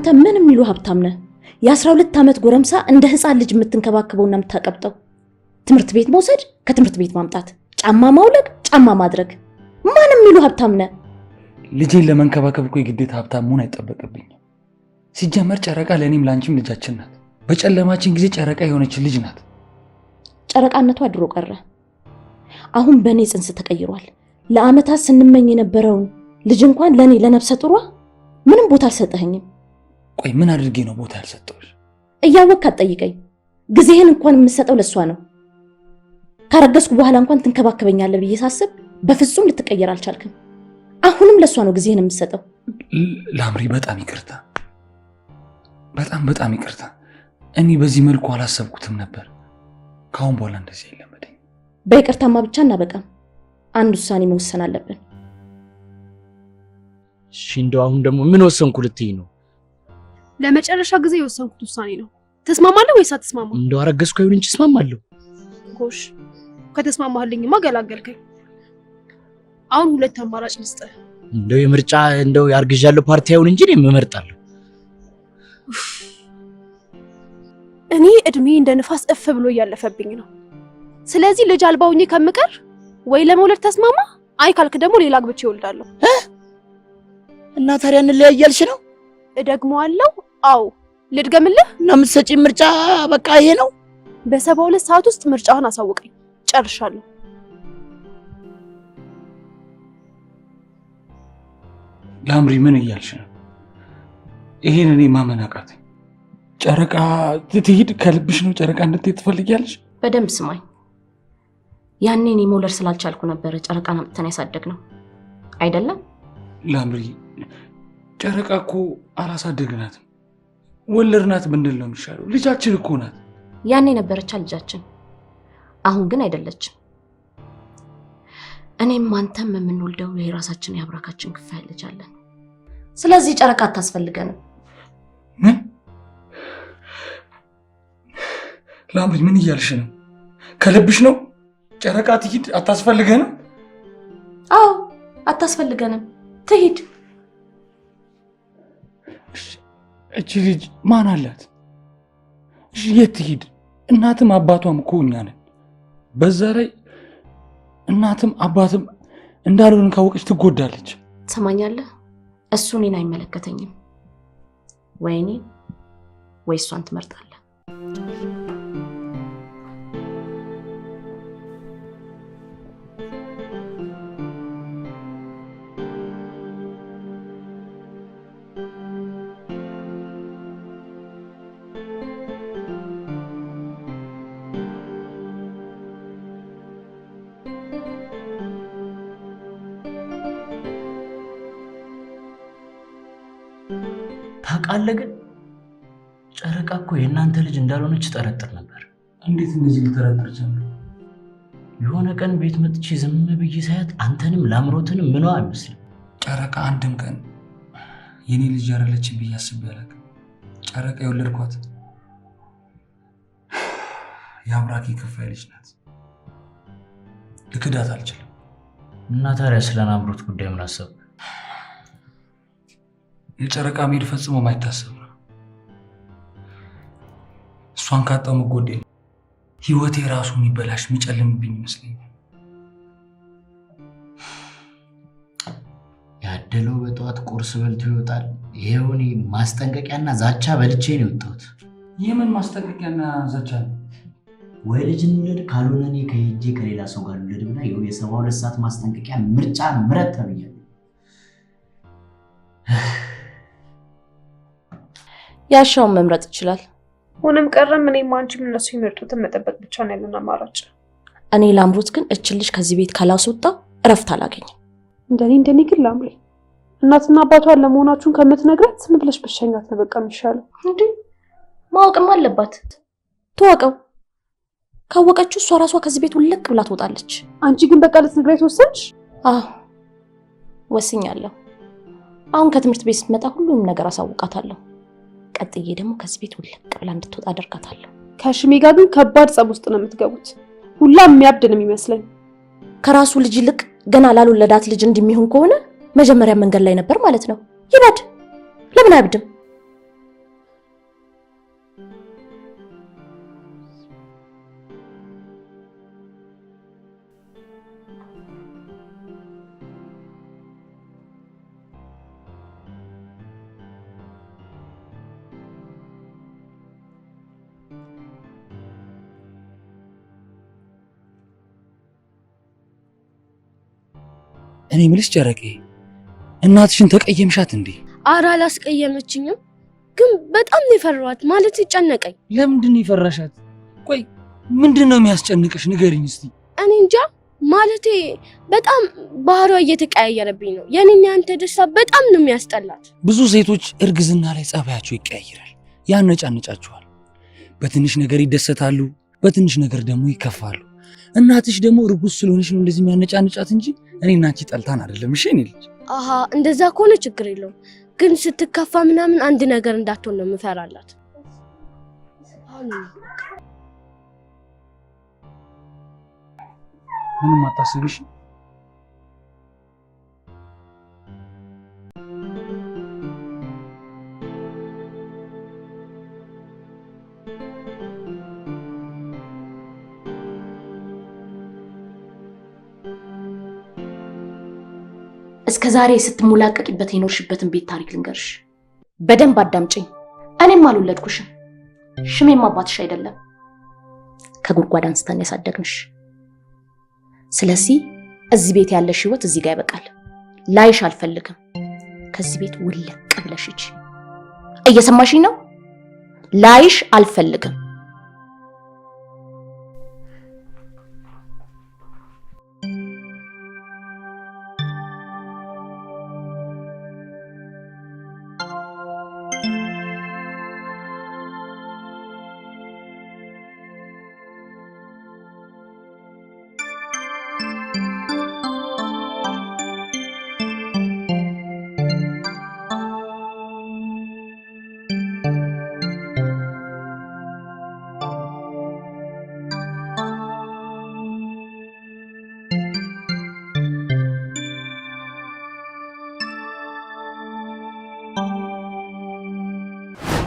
አንተ ምን የሚሉ ሀብታም ነህ? የ12 ዓመት ጎረምሳ እንደ ህፃን ልጅ የምትንከባከበውና የምታቀብጠው፣ ትምህርት ቤት መውሰድ፣ ከትምህርት ቤት ማምጣት፣ ጫማ ማውለቅ፣ ጫማ ማድረግ፣ ማን የሚሉ ሀብታም ነህ? ልጄን ለመንከባከብ እኮ የግዴታ ሀብታም መሆን አይጠበቅብኝም። ሲጀመር ጨረቃ ለእኔም ለአንቺም ልጃችን ናት። በጨለማችን ጊዜ ጨረቃ የሆነች ልጅ ናት። ጨረቃነቷ ድሮ ቀረ። አሁን በእኔ ጽንስ ተቀይሯል። ለአመታት ስንመኝ የነበረውን ልጅ እንኳን ለእኔ ለነፍሰ ጡሯ ምንም ቦታ አልሰጠኸኝም። ቆይ ምን አድርጌ ነው ቦታ ያልሰጠሁሽ? እያወቅህ አትጠይቀኝ። ጊዜህን እንኳን የምሰጠው ለእሷ ነው። ካረገዝኩ በኋላ እንኳን ትንከባከበኛለህ ብዬ ሳስብ በፍጹም ልትቀየር አልቻልክም። አሁንም ለእሷ ነው ጊዜህን የምሰጠው። ላምሪ፣ በጣም ይቅርታ፣ በጣም በጣም ይቅርታ። እኔ በዚህ መልኩ አላሰብኩትም ነበር። ከአሁን በኋላ እንደዚህ አይለመደኝ። በይቅርታማ ብቻ እናበቃም። አንድ ውሳኔ መወሰን አለብን። እሺ እንደው አሁን ደግሞ ምን ወሰንኩ ልትይ ነው? ለመጨረሻ ጊዜ የወሰንኩት ውሳኔ ነው። ተስማማለህ ወይስ አትስማማም? እንደው አረገዝኩ አይሁን እንጂ እስማማለሁ። ጎሽ፣ ከተስማማህልኝማ ገላገልከኝ። አሁን ሁለት አማራጭ ልስጥህ። እንደው የምርጫ እንደው ያርግዣለሁ ፓርቲ አይሁን እንጂ እኔም እመርጣለሁ። እኔ እድሜ እንደ ንፋስ እፍ ብሎ እያለፈብኝ ነው። ስለዚህ ልጅ አልባ ሆኜ ከምቀር ወይ ለመውለድ ተስማማ፣ አይ ካልክ ደግሞ ሌላ አግብቼ እወልዳለሁ። እና ታዲያ እንለያይ እያልሽ ነው? እደግመዋለሁ። አዎ ልድገምልህ። እና የምትሰጪኝ ምርጫ በቃ ይሄ ነው? በ72 ሰዓት ውስጥ ምርጫህን አሳውቀኝ። ጨርሻለሁ። ላምሪ፣ ምን እያልሽ ነው? ይሄን እኔ ማመን አቃተኝ። ጨረቃ ትሂድ ከልብሽ ነው? ጨረቃ እንድትሄድ ትፈልጊያለሽ? በደንብ ስማኝ። ያኔ እኔ መውለድ ስላልቻልኩ ነበረ ጨረቃን አምጥተን ያሳደግነው አይደለም? ላምሪ፣ ጨረቃ እኮ አላሳደግናትም፣ ወለድናት ብንል ነው የሚሻለው። ልጃችን እኮ ናት። ያኔ ነበረቻ ልጃችን፣ አሁን ግን አይደለችም። እኔም አንተም የምንወልደው የራሳችን የአብራካችን ክፋይ ልጅ አለን። ስለዚህ ጨረቃ አታስፈልገንም። ምን ላምሪ፣ ምን እያልሽ ነው? ከልብሽ ነው? ጨረቃ ትሂድ አታስፈልገንም? አዎ አታስፈልገንም፣ ትሂድ። እቺ ልጅ ማን አላት? እሺ የት ትሂድ? እናትም አባቷም እኮ እኛ ነን። በዛ ላይ እናትም አባትም እንዳልሆንን ካወቀች ትጎዳለች። ትሰማኛለህ? እሱ እኔን አይመለከተኝም። ወይ እኔን ወይ እሷን ትመርጣለህ። ታውቃለህ ግን ጨረቃ እኮ የእናንተ ልጅ እንዳልሆነች ጠረጥር ነበር። እንዴት እንደዚህ ልጠረጥር ጀመር? የሆነ ቀን ቤት መጥቼ ዝም ብዬ ሳያት አንተንም ላምሮትንም ምኗ አይመስልም። ጨረቃ አንድም ቀን የኔ ልጅ አይደለችም ብዬ አስቤ አላውቅም። ጨረቃ የወለድኳት የአብራኬ ክፋይ ልጅ ናት። ልክዳት አልችልም። እና ታዲያ ስለ ናምሮት ጉዳይ ምን አሰብክ? የጨረቃ መሄድ ፈጽሞ ማይታሰብ ነው። እሷን ካጣሁ መጎዴ ህይወቴ ራሱ የሚበላሽ የሚጨልምብኝ ይመስለኛል። ያደለው በጠዋት ቁርስ በልቶ ይወጣል። ይኸው እኔ ማስጠንቀቂያና ዛቻ በልቼ ነው የወጣሁት። የምን ማስጠንቀቂያና ዛቻ ነው? ወይ ልጅ እንውለድ ካልሆነ እኔ ከሄጄ ከሌላ ሰው ጋር ልውለድ ብላ ይኸው የ72 ሰዓት ማስጠንቀቂያ ምርጫ ምረጥ ተብያለሁ። ያሻውን መምረጥ ይችላል። ሆነም ቀረም እኔም አንቺም እነሱ የሚመርጡትን መጠበቅ ብቻ ነው ያለን አማራጭ። እኔ ላምሮት ግን እችን ልጅ ከዚህ ቤት ካላስወጣው እረፍት አላገኝም። እንደኔ ግን ላምሬ እናትና አባቷን ለመሆናችሁን ከምትነግራት ዝም ብለሽ ብትሸኛት ነው በቃ የሚሻለው። እንዴ ማወቅም አለባት፣ ትወቀው። ካወቀችው እሷ ራሷ ከዚህ ቤት ውልቅ ብላ ትወጣለች። አንቺ ግን በቃ ልትነግሪያት ወሰንሽ? አዎ ወስኛለሁ። አሁን ከትምህርት ቤት ስትመጣ ሁሉንም ነገር አሳውቃታለሁ። ቀጥዬ ደግሞ ከዚህ ቤት ውልቅ ብላ እንድትወጣ አደርጋታለሁ። ከሽሜ ጋር ግን ከባድ ጸብ ውስጥ ነው የምትገቡት። ሁላ የሚያብድ ነው የሚመስለኝ። ከራሱ ልጅ ይልቅ ገና ላልወለዳት ልጅ እንደሚሆን ከሆነ መጀመሪያ መንገድ ላይ ነበር ማለት ነው። ይበድ። ለምን አያብድም? እኔ የምልሽ ጨረቄ፣ እናትሽን ተቀየምሻት እንዴ? ኧረ አላስቀየመችኝም፣ ግን በጣም ነው የፈራኋት። ማለት ጨነቀኝ። ለምንድን ነው የፈራሻት? ቆይ ምንድን ነው የሚያስጨንቅሽ? ንገሪኝ እስቲ። እኔ እንጃ፣ ማለቴ በጣም ባህሪዋ እየተቀያየረብኝ ነው። የኔና ያንተ ደስታ በጣም ነው የሚያስጠላት። ብዙ ሴቶች እርግዝና ላይ ጸባያቸው ይቀያየራል፣ ያነጫንጫቸዋል። በትንሽ ነገር ይደሰታሉ፣ በትንሽ ነገር ደግሞ ይከፋሉ። እናትሽ ደግሞ እርጉዝ ስለሆነች ነው እንደዚህ የሚያነጫንጫት እንጂ እኔና አንቺ ጠልታን አይደለም። እሺ እኔ ልጅ። አሃ እንደዛ ከሆነ ችግር የለውም። ግን ስትከፋ ምናምን አንድ ነገር እንዳትሆን ነው የምፈራላት። ምንም አታስቢሽ። እስከ ዛሬ ስትሞላቀቂበት የኖርሽበትን ቤት ታሪክ ልንገርሽ። በደንብ አዳምጪኝ። እኔም አልወለድኩሽም፣ ሽሜም አባትሽ አይደለም። ከጉድጓድ አንስተን ያሳደግንሽ። ስለዚህ እዚህ ቤት ያለሽ ህይወት እዚህ ጋር ይበቃል። ላይሽ አልፈልግም። ከዚህ ቤት ውልቅ ብለሽ ሂጂ። እየሰማሽኝ ነው? ላይሽ አልፈልግም።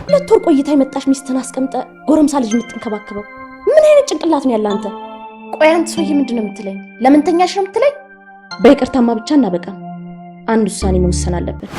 ሁለት ወር ቆይታ የመጣሽ ሚስትን አስቀምጠ ጎረምሳ ልጅ የምትንከባከበው ምን አይነት ጭንቅላት ነው ያለ አንተ? ቆይ አንተ ሰውዬ ምንድን ነው የምትለኝ? ለምን ተኛሽ ነው የምትለኝ? በይቅርታማ ብቻ እናበቃም። አንድ ውሳኔ መወሰን አለብን።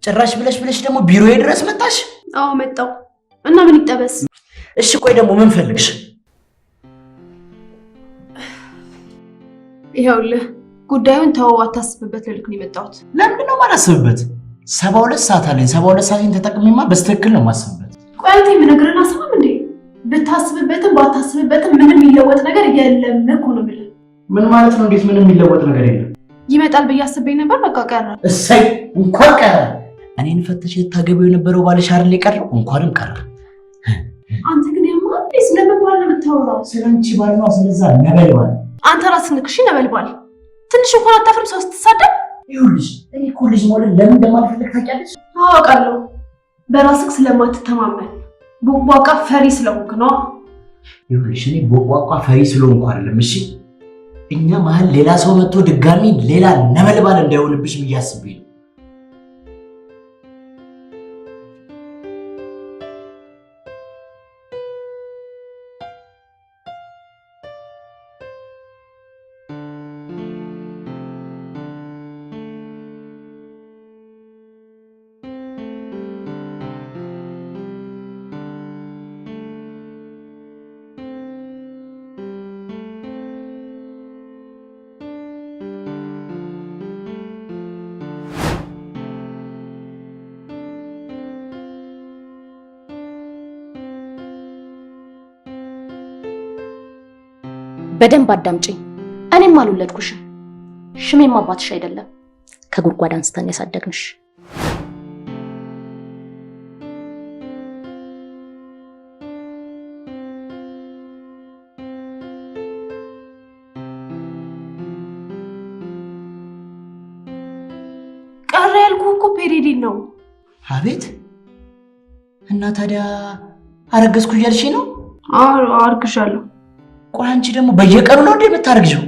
ጭራሽ ብለሽ ብለሽ ደግሞ ቢሮዬ ድረስ መጣሽ? አዎ መጣሁ። እና ምን ይጠበስ? እሺ ቆይ ደግሞ ምን ፈልግሽ? ይኸውልህ ጉዳዩን ተወው፣ አታስብበት ልልክ ነው የመጣሁት። ለምንድን ነው የማላስብበት? 72 ሰዓት አለኝ። 72 ሰዓቴን ተጠቅሜማ በስትክክል ነው የማስብበት። ቆይ አንተ የምነግርህን አሰማም እንዴ? ብታስብበትም ባታስብበትም ምንም የሚለወጥ ነገር የለም እኮ ነው የምልህ። ምን ማለት ነው? እንዴት ምንም የሚለወጥ ነገር የለም? ይመጣል ብዬ አስቤ ነበር፣ በቃ ቀረ። እሰይ እንኳን ቀረ። እኔን ፈተሽ ልታገቢው የነበረው ባልሽ አይደል የቀረው? እንኳንም ቀረ። አንተ ግን ያማል። ስለምን ባል ነው የምታወራው? ስለአንቺ ባል ነው፣ ስለዛ ነበልባል። አንተ ራስህ ንክሽ ነበልባል። ትንሽ እንኳን አታፍርም ሰው ስትሳደብ? ይኸውልሽ እኔ እኮ ልጅ መውለድ ለምን እንደማልፈልግ ታውቂያለሽ? አውቃለሁ። በራስህ ስለማትተማመን ቦቅቧቃ ፈሪ ስለሆንክ ነው። ይኸውልሽ እኔ ቦቅቧቃ ፈሪ ስለሆንኩ አይደለም። እሺ እኛ መሀል ሌላ ሰው መጥቶ ድጋሚ ሌላ ነበልባል እንዳይሆንብሽ ብዬ አስቤ ነው። በደንብ አዳምጪኝ። እኔም አልወለድኩሽም፣ ሽሜም አባትሽ አይደለም። ከጉድጓድ አንስተን ያሳደግንሽ። ቀረ ያልኩህ እኮ period ኤን ነው። አቤት! እና ታዲያ አረገዝኩ እያልሽ ነው? አዎ አርግዣለሁ። ቆይ አንቺ ደግሞ በየቀኑ ነው እንዴ የምታረግዥው?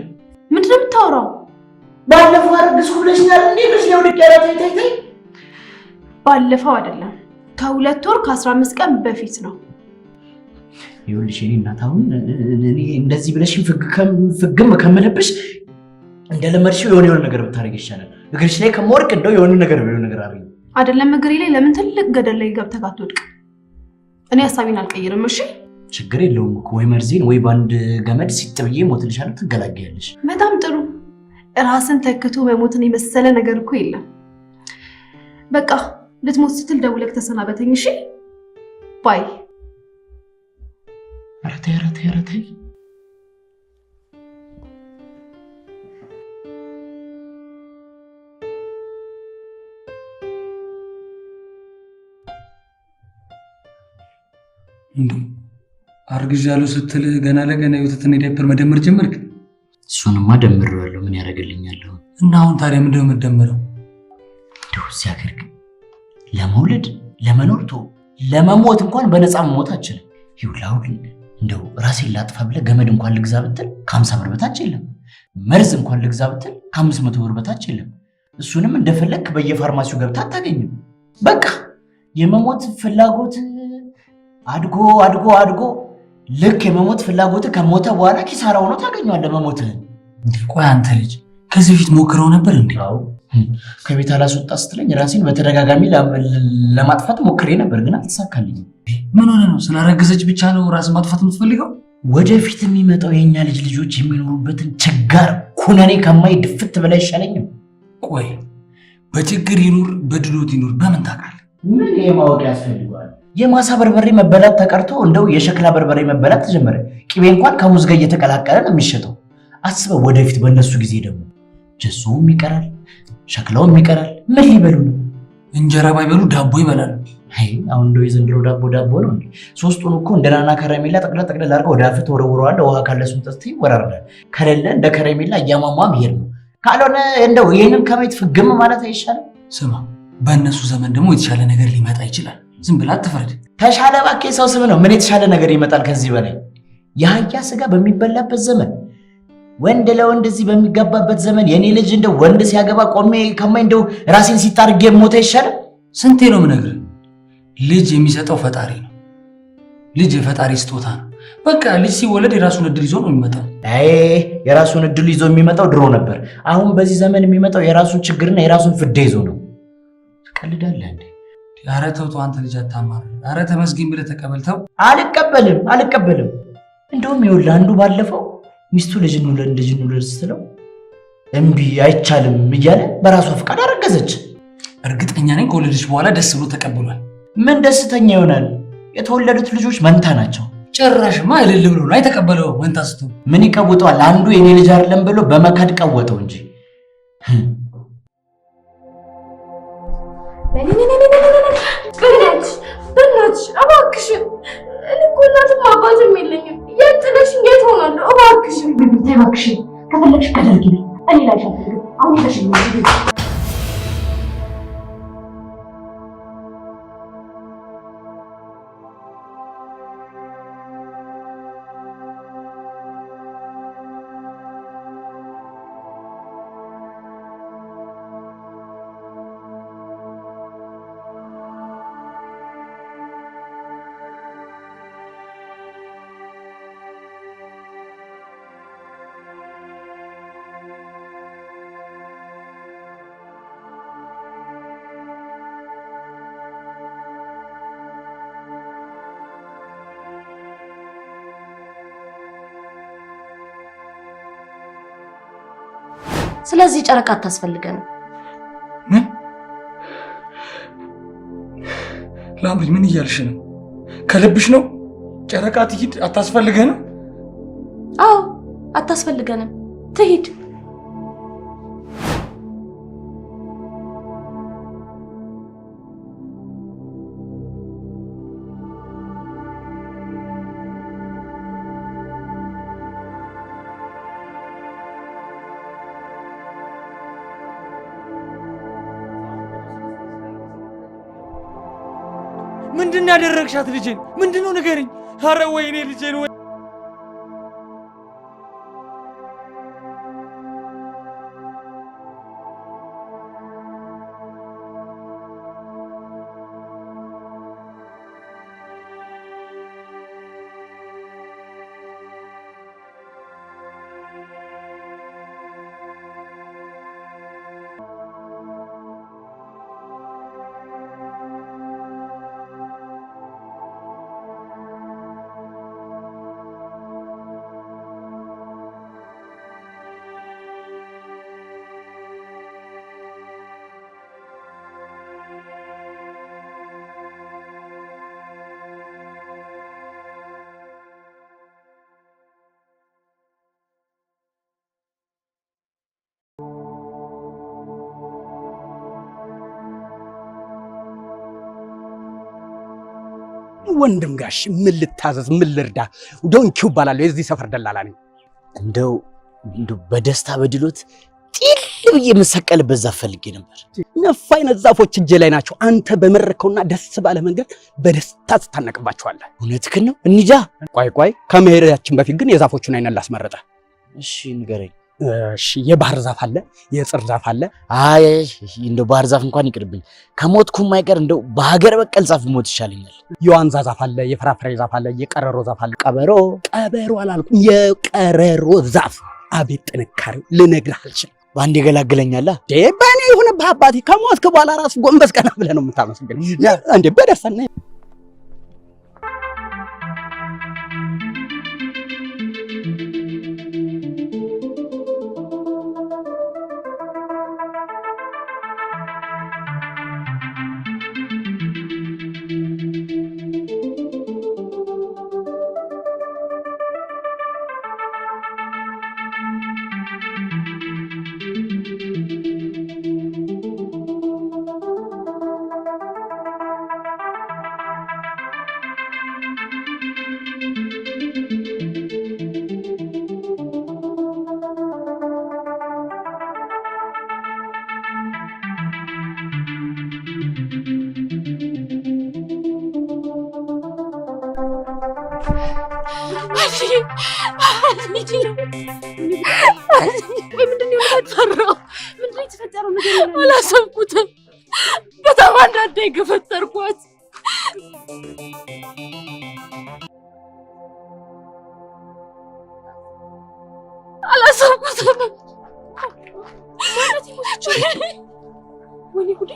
ምንድን ነው የምታወራው? ባለፈው አረገዝኩ ብለሽኛል እንዴ? ብለሽ ነው ልክ ያላት። ተይ ተይ ተይ። ባለፈው አይደለም ከ2 ወር ከ15 ቀን በፊት ነው። ይኸውልሽ የእኔ እናት አሁን እኔ እንደዚህ ብለሽኝ ፍግም ከምልብሽ እንደለመድሽው የሆነ የሆነ ነገር ብታደርጊ ይሻላል። እግርሽ ላይ ከምወድቅ እንደው የሆነ ነገር የሆነ ነገር አድርጊ። አይደለም እግሬ ላይ ለምን ትልቅ ገደል ላይ ገብተህ አትወድቅ? እኔ ሀሳቤን አልቀይርም። እሺ ችግር የለውም እኮ ወይ መርዜን ወይ በአንድ ገመድ ሲጥ ብዬ እሞትልሻለሁ፣ ትገላገያለሽ። በጣም ጥሩ። ራስን ተክቶ መሞትን የመሰለ ነገር እኮ የለም። በቃ ልትሞት ስትል ደውለህ ተሰናበተኝ። እሺ bye። ኧረ ተይ ኧረ ተይ ኧረ ተይ። እንዴ አርግዣለሁ ስትል ገና ለገና የወተትና የዳይፐር መደመር ጀመርክ? እሱንማ ደምሬዋለሁ። ምን ያደርግልኛል አሁን? እና አሁን ታዲያ ምንድን ነው የምትደምረው? እንደው እዚህ ሀገር ግን ለመውለድ ለመኖር ተው ለመሞት እንኳን በነፃ መሞት አትችልም። ይኸውልህ አሁን እንደው ራሴን ላጥፋ ብለህ ገመድ እንኳን ልግዛ ብትል ከ50 ብር በታች የለም። መርዝ እንኳን ልግዛ ብትል ከ500 ብር በታች የለም። እሱንም እንደፈለክ በየፋርማሲው ገብተህ አታገኝም። በቃ የመሞት ፍላጎት አድጎ አድጎ አድጎ ልክ የመሞት ፍላጎት ከሞተ በኋላ ኪሳራ ሆኖ ታገኘዋለህ መሞትህን። ቆይ አንተ ልጅ ከዚህ በፊት ሞክረው ነበር እንዴ? አዎ፣ ከቤት አላስወጣ ስትለኝ ራሴን በተደጋጋሚ ለማጥፋት ሞክሬ ነበር፣ ግን አልተሳካልኝም። ምን ሆነ ነው? ስላረገዘች ብቻ ነው ራስን ማጥፋት የምትፈልገው? ወደፊት የሚመጣው የኛ ልጅ ልጆች የሚኖሩበትን ችጋር ኩነኔ ከማይ ድፍት ብላ አይሻለኝም? ቆይ በችግር ይኑር በድሎት ይኑር በምን ታውቃለህ? ምን ይሄ ማወቅ ያስፈልገዋል? የማሳ በርበሬ መበላት ተቀርቶ እንደው የሸክላ በርበሬ መበላት ተጀመረ። ቅቤ እንኳን ከሙዝ ጋር እየተቀላቀለ ነው የሚሸጠው። አስበው ወደፊት በእነሱ ጊዜ ደግሞ ጀሶውም ይቀራል፣ ሸክላውም ይቀራል። ምን ሊበሉ ነው? እንጀራ ባይበሉ ዳቦ ይበላሉ። አይ አሁን እንደው የዘንድሮ ዳቦ ዳቦ ነው እንዴ? ሶስቱን እኮ እንደ ናና ከረሜላ ጠቅለል ጠቅለል አድርገው ወደ አፍህ ተወረውረዋለህ። ውሃ ካለ እሱን ጠጥተህ ይወራረዳል። ከሌለ እንደ ከረሜላ እያሟሟ መሄድ ነው። ካልሆነ እንደው ይሄንን ከማየት ፍግም ማለት አይሻልም? ስማ፣ በእነሱ ዘመን ደግሞ የተሻለ ነገር ሊመጣ ይችላል። ዝም ብለህ አትፍረድ። ተሻለ እባክህ፣ የሰው ስም ነው። ምን የተሻለ ነገር ይመጣል ከዚህ በላይ? የአህያ ስጋ በሚበላበት ዘመን፣ ወንድ ለወንድ እዚህ በሚጋባበት ዘመን የኔ ልጅ እንደው ወንድ ሲያገባ ቆሜ ከማይ እንደው ራሴን ሲጣርጌ ሞት አይሻልም? ስንቴ ነው የምነግርህ? ልጅ የሚሰጠው ፈጣሪ ነው። ልጅ የፈጣሪ ስጦታ ነው። በቃ ልጅ ሲወለድ የራሱን እድል ይዞ ነው የሚመጣው። አይ የራሱን እድል ይዞ የሚመጣው ድሮ ነበር። አሁን በዚህ ዘመን የሚመጣው የራሱን ችግርና የራሱን ፍዳ ይዞ ነው። ትቀልዳለህ እንዴ? ኧረ ተው ተው፣ አንተ ልጅ አታማር። ኧረ ተመስገን ብለህ ተቀበል። ተው። አልቀበልም አልቀበልም። እንደውም ይኸውልህ አንዱ ባለፈው ሚስቱ ልጅ እንውለድ ልጅ እንውለድ ስትለው እምቢ አይቻልም እያለ በራሷ ፈቃድ አረገዘች። እርግጠኛ ነኝ ከወለደች በኋላ ደስ ብሎ ተቀብሏል። ምን ደስተኛ ይሆናል? የተወለዱት ልጆች መንታ ናቸው። ጭራሽማ እልል ብሎ ነው የተቀበለው። መንታ ስትሆን ምን ይቀውጠዋል? አንዱ የኔ ልጅ አይደለም ብሎ በመካድ ቀወጠው እንጂ። በእናትሽ እባክሽን፣ እኔ እኮ እናትም አባትም የለኝም። የት ጥለሽኝ የት ሆናለሁ? እባክሽን ተይ እባክሽን፣ ከፈለግሽ ገደል ግቢ። እኔ ላይሽ አልፈልግም። አሁን ይዘሽኝ ግቢ። ስለዚህ ጨረቃ አታስፈልገንም። ምን ላምሪ፣ ምን እያልሽ ነው? ከልብሽ ነው? ጨረቃ ትሂድ አታስፈልገንም? አዎ፣ አታስፈልገንም። ትሂድ። ምንድን ነው ያደረግሻት ልጄን? ምንድን ነው ንገሪኝ። አረ ወይኔ ልጄን ወይ ወንድም ጋሽ ምን ልታዘዝ? ምን ልርዳ? ዶንኪው እባላለሁ፣ የዚህ ሰፈር ደላላ ነኝ። እንደው እንደው በደስታ በድሎት ጢል ብዬ የምሰቀልበት ዛፍ ፈልጌ ነበር። ነፍ አይነት ዛፎች እጄ ላይ ናቸው። አንተ በመረከውና ደስ ባለ መንገድ በደስታ ትታነቅባቸዋለህ። እውነትህን ነው። እንጃ። ቆይ ቆይ፣ ከመሄዳችን በፊት ግን የዛፎቹን አይነት ላስመረጠ። እሺ ንገረኝ። እሺ፣ የባህር ዛፍ አለ፣ የጽር ዛፍ አለ። አይ እንደው ባህር ዛፍ እንኳን ይቅርብኝ። ከሞትኩም አይቀር እንደው በሀገር በቀል ዛፍ ሞት ይሻለኛል። የዋንዛ ዛፍ አለ፣ የፍራፍሬ ዛፍ አለ፣ የቀረሮ ዛፍ አለ። ቀበሮ ቀበሮ አላልኩም፣ የቀረሮ ዛፍ። አቤት ጥንካሬው ልነግርህ አልችልም። በአንድ ይገላግለኛላ። በእኔ የሆነብህ አባቴ፣ ከሞትክ በኋላ ራሱ ጎንበስ ቀና ብለህ ነው የምታመሰግነው። እንዴ በደስታ አላሰብኩትም። በጣም አንዳንዴ ገፈተርኳት። አላሰብኩትም። ወይኔ ጉዴ!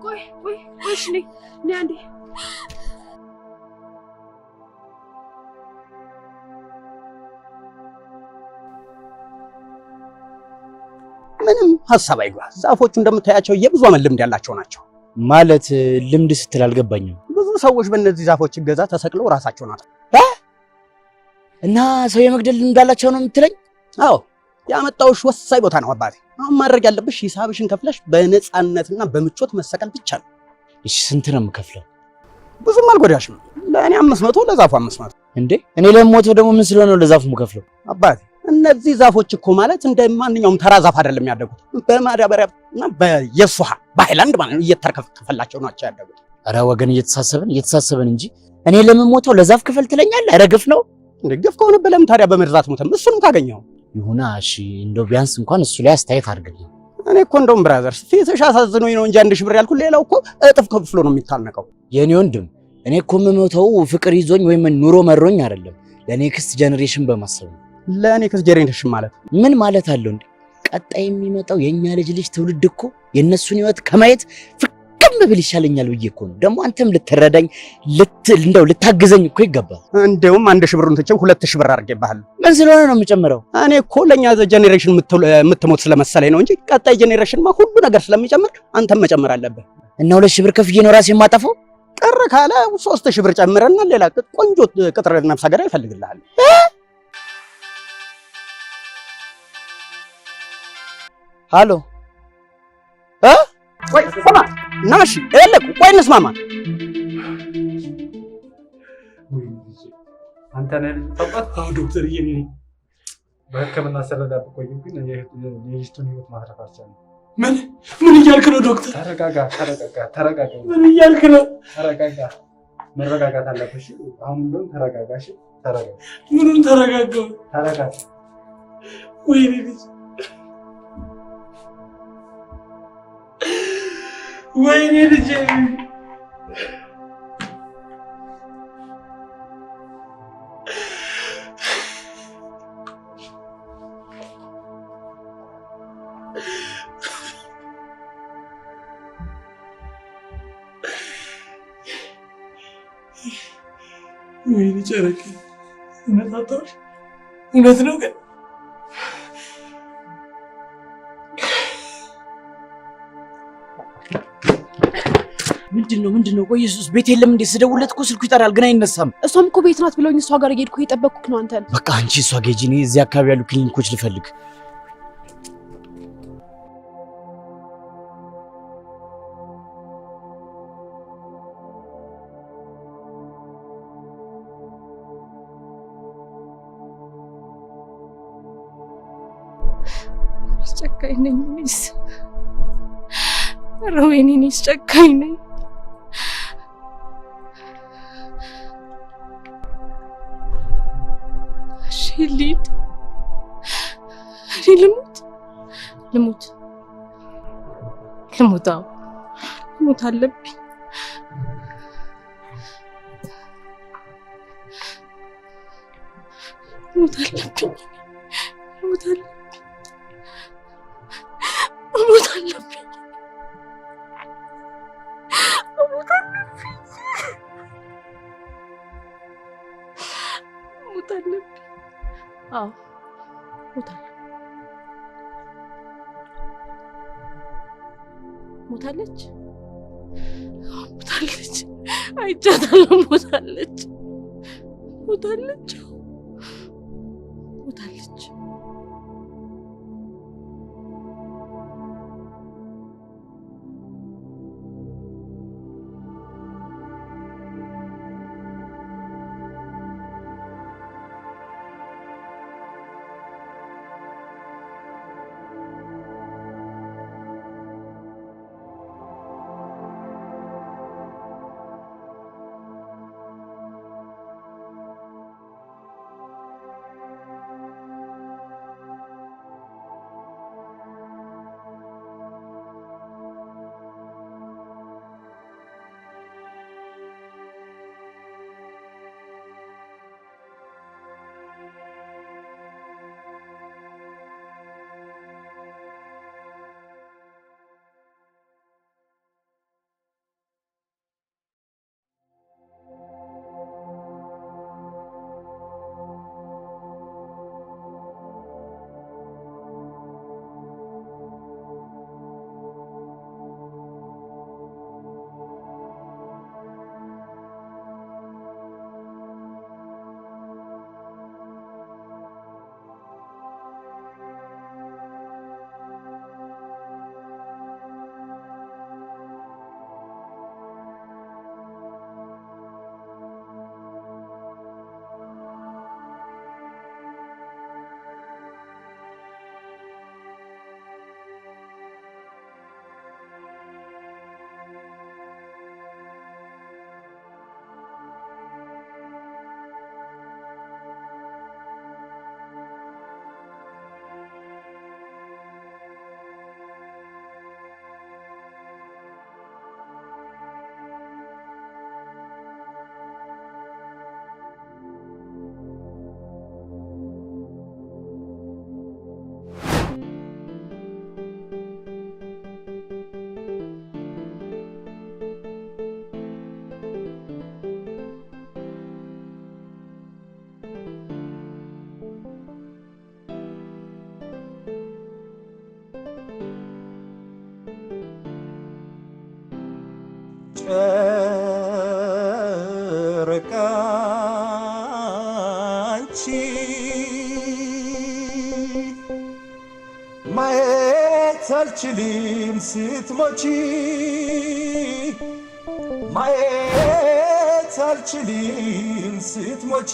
ቆይ ቆይ ቆይ፣ እሺ ነይ ነይ አንዴ። ምንም ሀሳብ አይግባ። ዛፎቹ እንደምታያቸው የብዙ ዓመት ልምድ ያላቸው ናቸው። ማለት ልምድ ስትል አልገባኝም። ብዙ ሰዎች በእነዚህ ዛፎች እገዛ ተሰቅለው ራሳቸውን አጠፉ። እና ሰው የመግደል ልምድ አላቸው ነው የምትለኝ? አዎ፣ ያመጣውሽ ወሳኝ ቦታ ነው አባቴ። አሁን ማድረግ ያለብሽ ሂሳብሽን ከፍለሽ በነፃነትና በምቾት መሰቀል ብቻ ነው። እሺ ስንት ነው የምከፍለው? ብዙም አልጎዳሽም። ለእኔ 500፣ ለዛፉ 500። እንዴ እኔ ለሞተው ደግሞ ምን ስለሆነ ነው ለዛፉ የምከፍለው? አባቴ እነዚህ ዛፎች እኮ ማለት እንደ ማንኛውም ተራ ዛፍ አይደለም ያደጉት። በማዳበሪያ እና በየሱሃ በሃይላንድ ማለት ነው እየተርከፈከፈላቸው ናቸው ያደጉት። ኧረ ወገን እየተሳሰብን እየተሳሰብን እንጂ እኔ ለምሞተው ለዛፍ ክፈል ትለኛለህ? ኧረ ግፍ ነው። እንዴ ግፍ ከሆነብህ ለምን ታዲያ በመርዛት ሞተም? እሱንም ካገኘኸው ይሁና። እሺ እንደው ቢያንስ እንኳን እሱ ላይ አስተያየት አድርግልኝ። እኔ እኮ እንደውም brothers ፊትሽ አሳዝኖኝ ነው እንጂ 1,000 ብር ያልኩት፣ ሌላው እኮ እጥፍ ከፍሎ ነው የሚታነቀው። የኔ ወንድም እኔ እኮ የምሞተው ፍቅር ይዞኝ ወይም ኑሮ መሮኝ አይደለም፣ ለ next generation በማሰብ ነው። ለ next generation ማለት ምን ማለት አለው እንዴ? ቀጣይ የሚመጣው የኛ ልጅ ልጅ ትውልድ እኮ የእነሱን ህይወት ከማየት ፍቅም ብል ይሻለኛል ብዬ እኮ ነው። ደግሞ አንተም ልትረዳኝ እንደው ልታግዘኝ እኮ ይገባል። እንደውም 1,000 ብሩን ትቼው 2,000 ብር አድርጌብሃለሁ። ምን ስለሆነ ነው የምጨምረው? እኔ እኮ ለኛ generation የምትሞት ስለመሰለኝ ነው እንጂ ቀጣይ generation ማ ሁሉ ነገር ስለሚጨምር አንተም መጨመር አለብህ። እና 2,000 ብር ከፍዬ ነው ራሴን የማጠፋው? ቅር ካለ 3000 ብር ጨምረና ሌላ ቆንጆ ቅጥር ነፍሰ ገዳይ ይፈልግልሃል። ሃሎ ቆይ ስማ እና እሺ ይኸውልህ ቆይ እንስማማ። አንተ ነህ ልጅ አዎ ዶክተር እኔ ነኝ። በሕክምና ስረዳ ብቆይም ግን የልጅቱን ህይወት ማትረፍ አልቻልንም። ምን ምን እያልክ ነው ዶክተር? ተረጋጋ፣ ተረጋጋ፣ ተረጋጋ። ምን እያልክ ነው? ተረጋጋ፣ መረጋጋት አለብህ። እሺ አሁን ቢሆን ተረጋጋ። እሺ ተረጋጋ። ምኑን ተረጋጋው? ተረጋጋ። ወይኔ ልጅ፣ ወይኔ ልጄ። ወይኔ ጨረቃ፣ እውነት አጣሁሽ? እውነት ነው ግን ምንድነው? ቆይ ኢየሱስ ቤት የለም እንዴ? ስደውልለት እኮ ስልኩ ይጠራል ግን አይነሳም። እሷም እኮ ቤት ናት ብለውኝ እሷ ጋር እየሄድኩ እየጠበቅኩህ ነው አንተን። በቃ አንቺ እሷ ጋር ሂጂ፣ እኔ እዚህ አካባቢ ያሉ ክሊኒኮች ልፈልግ። ጨካኝ ነኝ እኔስ። ኧረ ወይኔ እኔስ ጨካኝ ነኝ። እሺ ልሂድ፣ እኔ ልሙት ልሙት ልሙት። አዎ ልሙት አለብኝ። ልሙት አለብኝ። ልሙት አለብኝ። መሞት አለብኝ። መሞት አለብኝ። መሞት አለብኝ። አዎ እሞታለሁ። ሞታለች። አዎ ሞታለች። አይቻታለሁ። ሞታለች። ሞታለች። ሞታለች። ማየት አልችልም ስትሞቺ ማየት አልችልም ስትሞቺ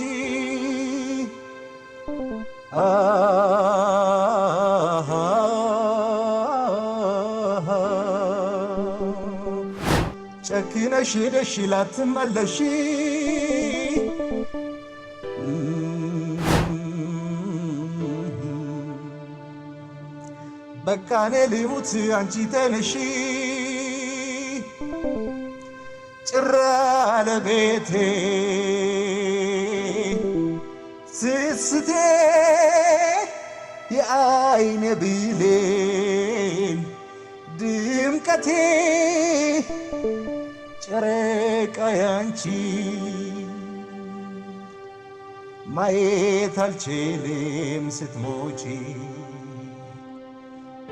ጨክነሽ ሄደሽ ላትመለሺ በቃ እኔ ልሙት አንቺ ተነሺ ጭራ ለቤቴ ስስቴ የአይኔ ብሌን ድምቀቴ ጨረቃ ያንቺ ማየት አልችልም ስትሞቺ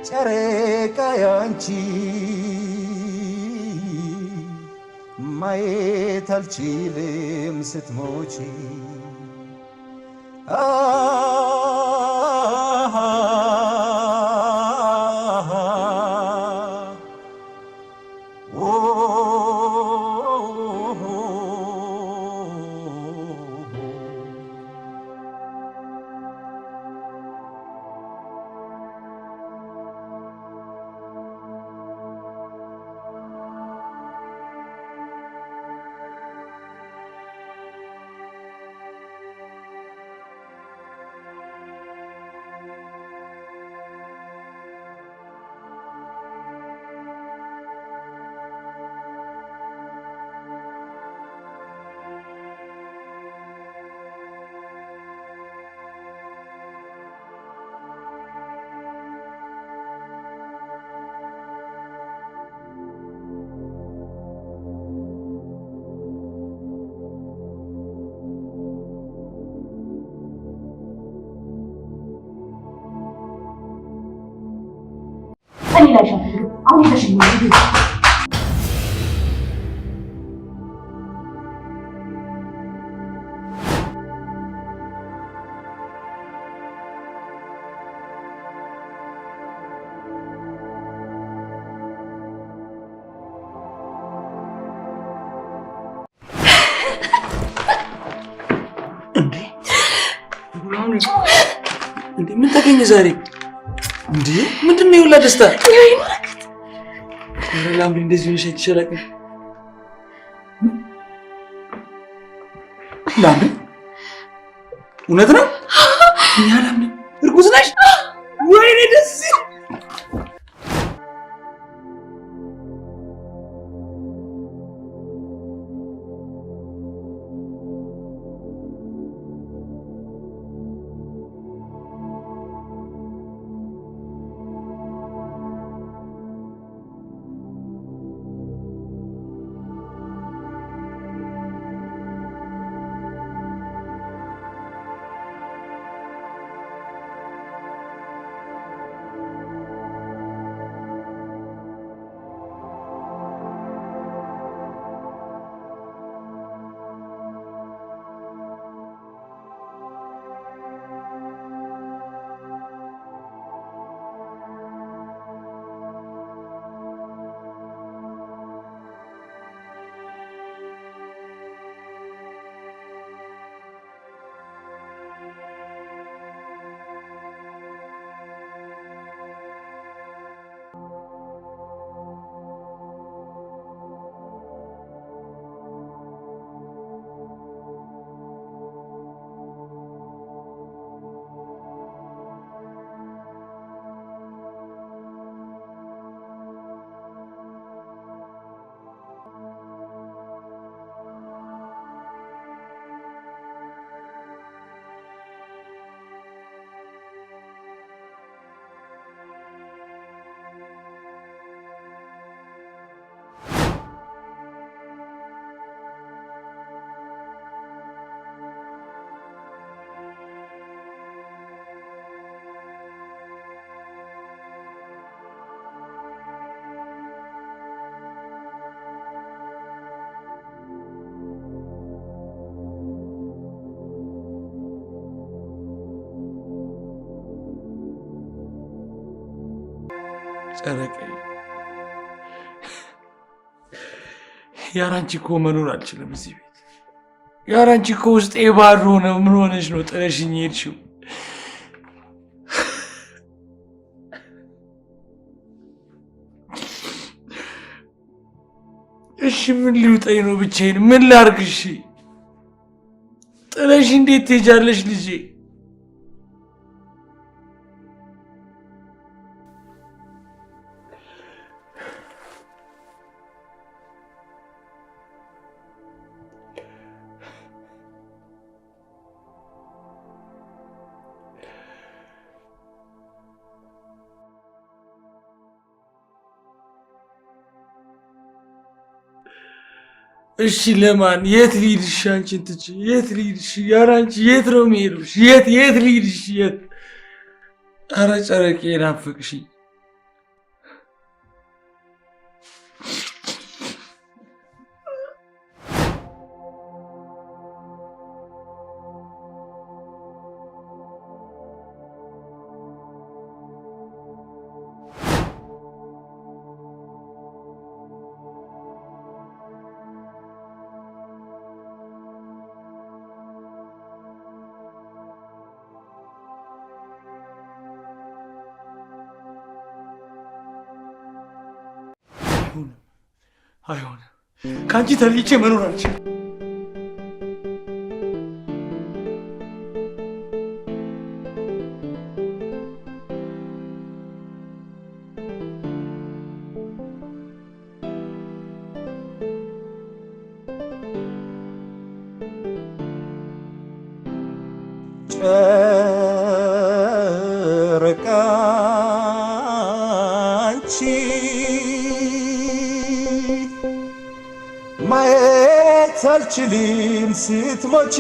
ጨረቃ ያንቺ ማየት አልችልም ስትሞቺ እኔ ላይ ሻፈልግም። አሁን ተሽኝ። እንዴ ምን ተገኘ ዛሬ? እንዴ ምንድን ነው የሁላ ደስታ? ኧረ ላምሪ እንደዚህ ሆነሽ አይቼሽ አላውቅም። ላምሪ እውነት ነው? እኔ አላምንም። እርጉዝ ነሽ? ወይኔ ደስ ሲል። ጨረቃዬ፣ ያላንቺ እኮ መኖር አልችልም እዚህ ቤት። ያላንቺ እኮ ውስጤ ባዶ ነው። ምን ሆነሽ ነው ጥለሽኝ የሄድሽው? እሺ ምን ሊውጠኝ ነው ብቻዬን? ምን ላድርግ? እሺ ጥለሽ እንዴት ትሄጃለሽ ልጄ? እሺ ለማን የት ልሂድ? እሺ አንቺን ትቼ የት ልሂድ? እሺ ያለ አንቺ የት ነው የምሄደው? እሺ የት የት ልሂድ? እሺ የት? ኧረ ጨረቄ ናፈቅሽኝ። አይሆንም፣ አይሆንም። ከአንቺ ተለይቼ መኖር አልችልም። ጨረቃ አንቺ ማየት አልችልም ስትሞቺ፣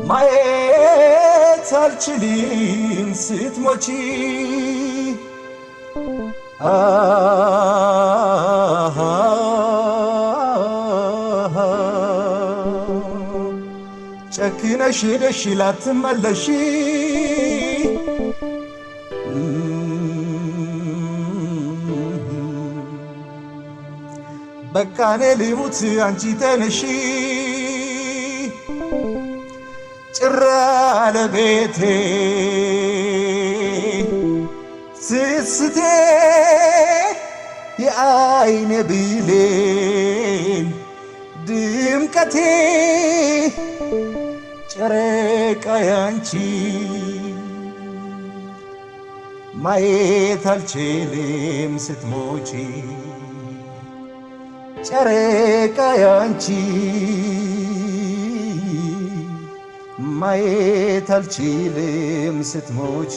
ማየት አልችልም ስትሞቺ። ጨክነሽ ሄደሽ ላትመለሺ፣ በቃ እኔ ልሙት አንቺ ተነሺ። ጭራ ለቤቴ ስስቴ የአይኔ ብሌን ድምቀቴ ጨረቃ ያንቺ ማየት አልችልም ስትሞቺ፣ ጨረቃ ያንቺ ማየት አልችልም ስትሞቺ።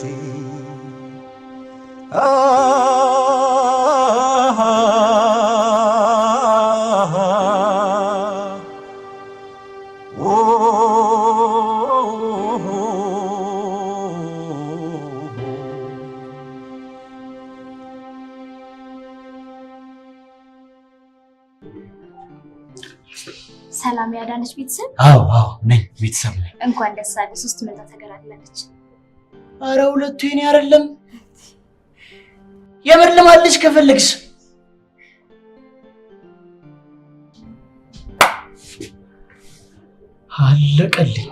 ሰላም ያዳነች ቤተሰብ? አዎ አዎ፣ ነኝ፣ ቤተሰብ ነኝ። እንኳን ደስ አለ። 3 መንታ ተገላግላለች። አረ ሁለቱ የኔ አይደለም። የምር ልማልሽ ከፈለግሽ። አለቀልኝ።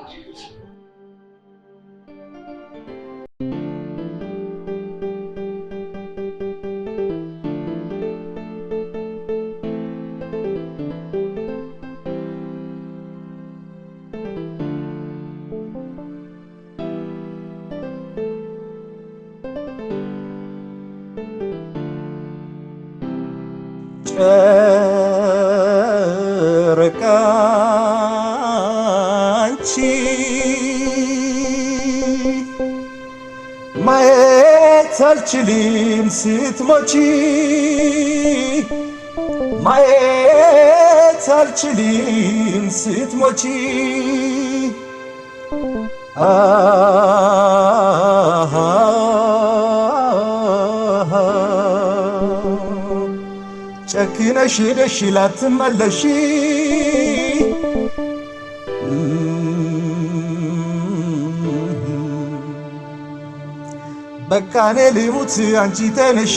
ጨረቃ አንቺ ማየት አልችልም ስትሞቺ፣ ማየት አልችልም ስትሞቺ። ጨክነሽ ሄደሽ ላትመለሺ፣ በቃ እኔ ልሙት አንቺ ተነሺ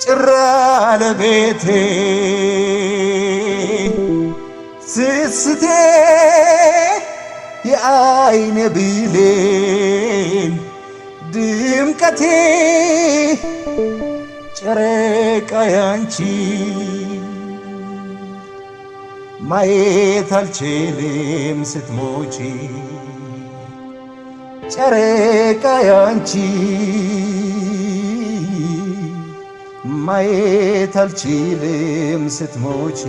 ጭራ ለቤቴ ስስቴ የአይኔ ብሌን ድምቀቴ ጨረቃ ያንቺ ማየት አልችልም ስትሞቺ ጨረቃ ያንቺ ማየት አልችልም ስትሞቺ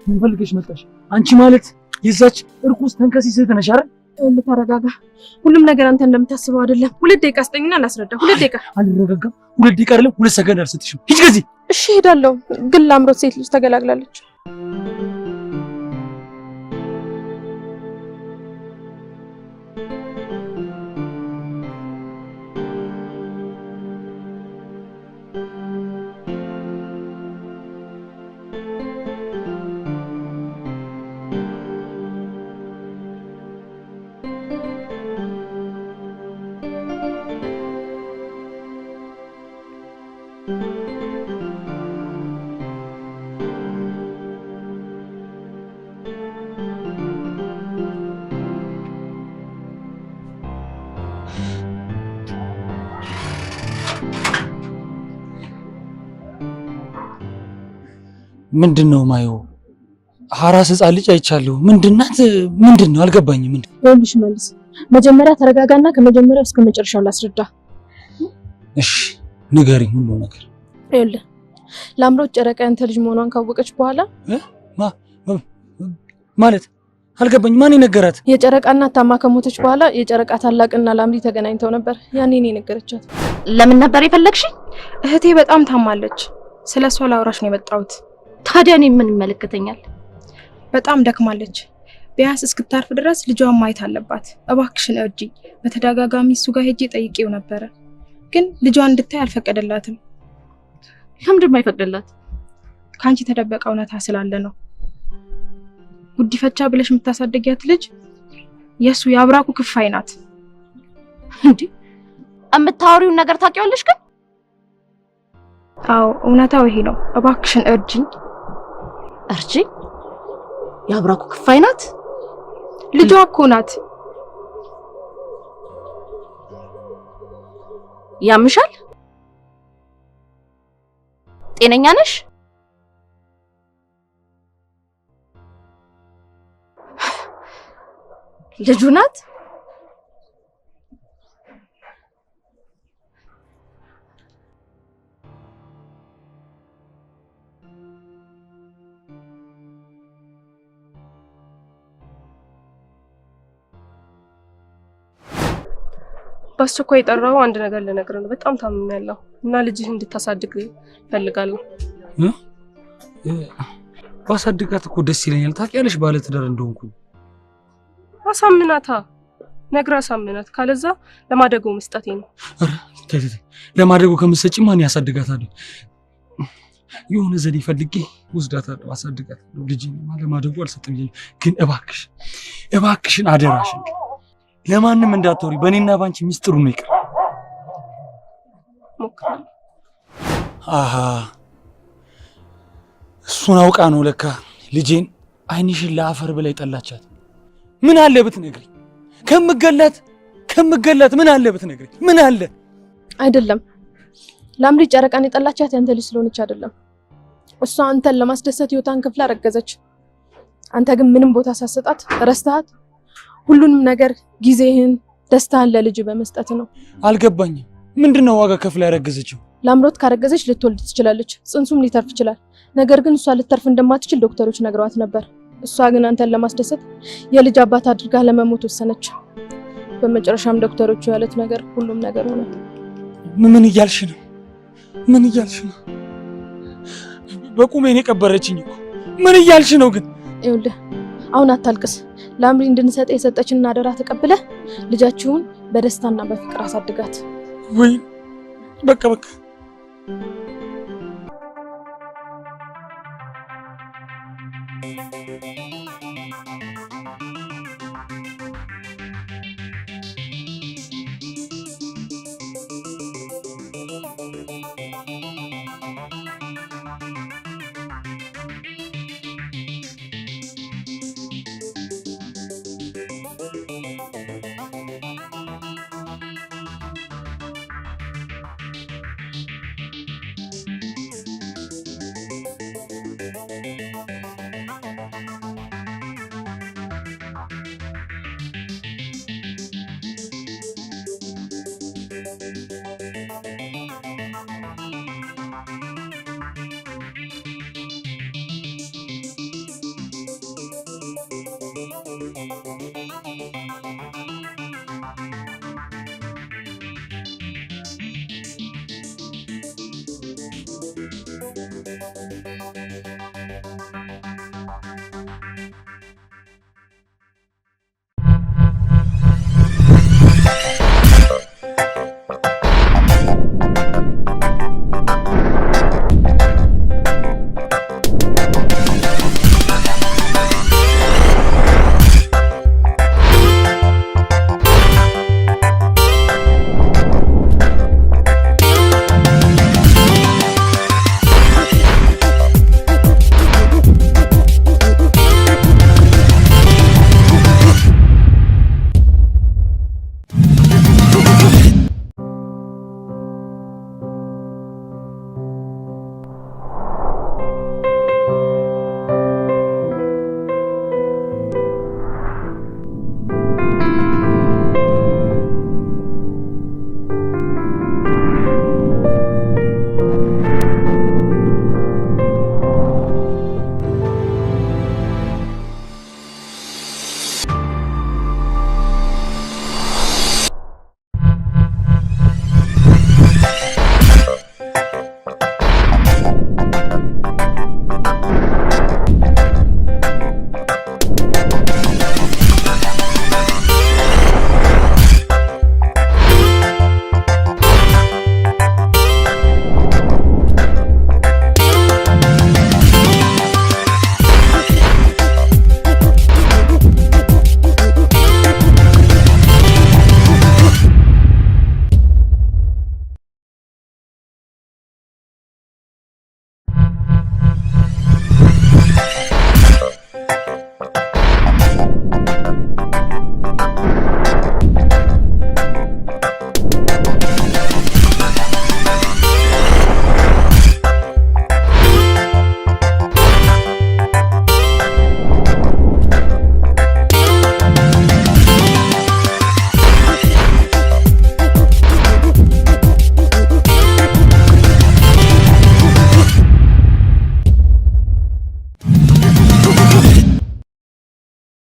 ምን ፈልገሽ መጣሽ? አንቺ ማለት የዛች እርኩስ ተንከሲስ እህት ነሽ አይደል? ተረጋጋ። ሁሉም ነገር አንተ እንደምታስበው አይደለም። 2 ደቂቃ ስጠኝና ላስረዳ። 2 ደቂቃ። አልረጋጋም። 2 ደቂቃ አይደለም 2 ሰከንድ አልሰጥሽም። ሂጅ ከዚህ። እሺ እሄዳለሁ፣ ግን ላምሮት ሴት ልጅ ተገላግላለች። ምንድነው ማየው? ሐራስ ህፃን ልጅ አይቻለሁ። ምንድናት? ምንድነው? አልገባኝም። ምንድን ይኸውልሽ መልስ፣ መጀመሪያ ተረጋጋና ከመጀመሪያው እስከ መጨረሻው ላስረዳ። እሺ ንገሪኝ ሁሉ ነገር። ይኸውልህ ላምሮት ጨረቃ ያንተ ልጅ መሆኗን ካወቀች በኋላ ማለት አልገባኝም። ማን የነገራት? የጨረቃ እናት ታማ ከሞተች በኋላ የጨረቃ ታላቅና ላምሪ ተገናኝተው ነበር። ያኔ እኔ ነገረቻት። ለምን ነበር የፈለግሽኝ? እህቴ በጣም ታማለች። ስለሷ ላውራሽ ነው የመጣሁት። ታዲያ እኔ ምን ይመለከተኛል? በጣም ደክማለች። ቢያንስ እስክታርፍ ድረስ ልጇን ማየት አለባት። እባክሽን እርጂኝ። በተደጋጋሚ እሱ ጋር ሄጄ ጠይቄው ነበረ፣ ግን ልጇን እንድታይ አልፈቀደላትም። ለምንድን ነው የማይፈቅድላት? ከአንቺ የተደበቀ እውነታ ስላለ ነው። ጉዲፈቻ ብለሽ የምታሳድጊያት ልጅ የሱ የአብራኩ ክፋይ ናት። እንዴ የምታወሪውን ነገር ታውቂዋለሽ ግን? አዎ እውነታው ይሄ ነው። እባክሽን እርጂኝ። እርጂኝ? የአብራኩ ክፋይ ናት? ልጇ እኮ ናት። ያምሻል? ጤነኛ ነሽ? ልጁ ናት። በአስቸኳይ የጠራው አንድ ነገር ልነግርህ ነው። በጣም ታምሜያለሁ እና ልጅህ እንድታሳድግ እፈልጋለሁ። ባሳድጋት እኮ ደስ ይለኛል። ታውቂያለሽ ባለትዳር እንደሆንኩኝ። አሳምናታ፣ ነግራ አሳምናት። ካለዛ ለማደጎ መስጠቴ ነው። ኧረ ተይ ተይ፣ ለማደጎ ከምትሰጪ ማን ያሳድጋታል? የሆነ ዘዴ ፈልጌ ወስዳታለሁ፣ አሳድጋታለሁ። ልጄንማ ለማደጎ አልሰጥም። ግን እባክሽ እባክሽን አደራሽን ለማንም እንዳትወሪ፣ በእኔና ባንቺ ሚስጥሩ ነው ይቅር። ሞክራለሁ። አሃ እሱን አውቃ ነው ለካ ልጄን አይንሽን ለአፈር ብላ የጠላቻት። ምን አለ ብትነግሪኝ፣ ከምገላት ምን አለ ብትነግሪኝ፣ ምን አለ። አይደለም ላምሪ ጨረቃን የጠላቻት ያንተ ልጅ ስለሆነች አይደለም። እሷ አንተን ለማስደሰት ህይወቷን ከፍላ ረገዘች። አንተ ግን ምንም ቦታ ሳትሰጣት ረስተሃት ሁሉንም ነገር ጊዜህን፣ ደስታህን ለልጅ በመስጠት ነው። አልገባኝም። ምንድነው ዋጋ ከፍላ ያረገዘችው? ላምሮት ካረገዘች ልትወልድ ትችላለች፣ ጽንሱም ሊተርፍ ይችላል። ነገር ግን እሷ ልትተርፍ እንደማትችል ዶክተሮች ነግረዋት ነበር። እሷ ግን አንተን ለማስደሰት የልጅ አባት አድርጋ ለመሞት ወሰነች። በመጨረሻም ዶክተሮቹ ያሉት ነገር ሁሉም ነገር ሆነ። ምን እያልሽ ነው? ምን እያልሽ ነው? በቁሜ ነው የቀበረችኝ እኮ። ምን እያልሽ ነው ግን? ይኸውልህ አሁን አታልቅስ። ላምሪ እንድንሰጥ የሰጠችንን አደራ ተቀብለህ ልጃችሁን በደስታና በፍቅር አሳድጋት። ወይ በቃ በቃ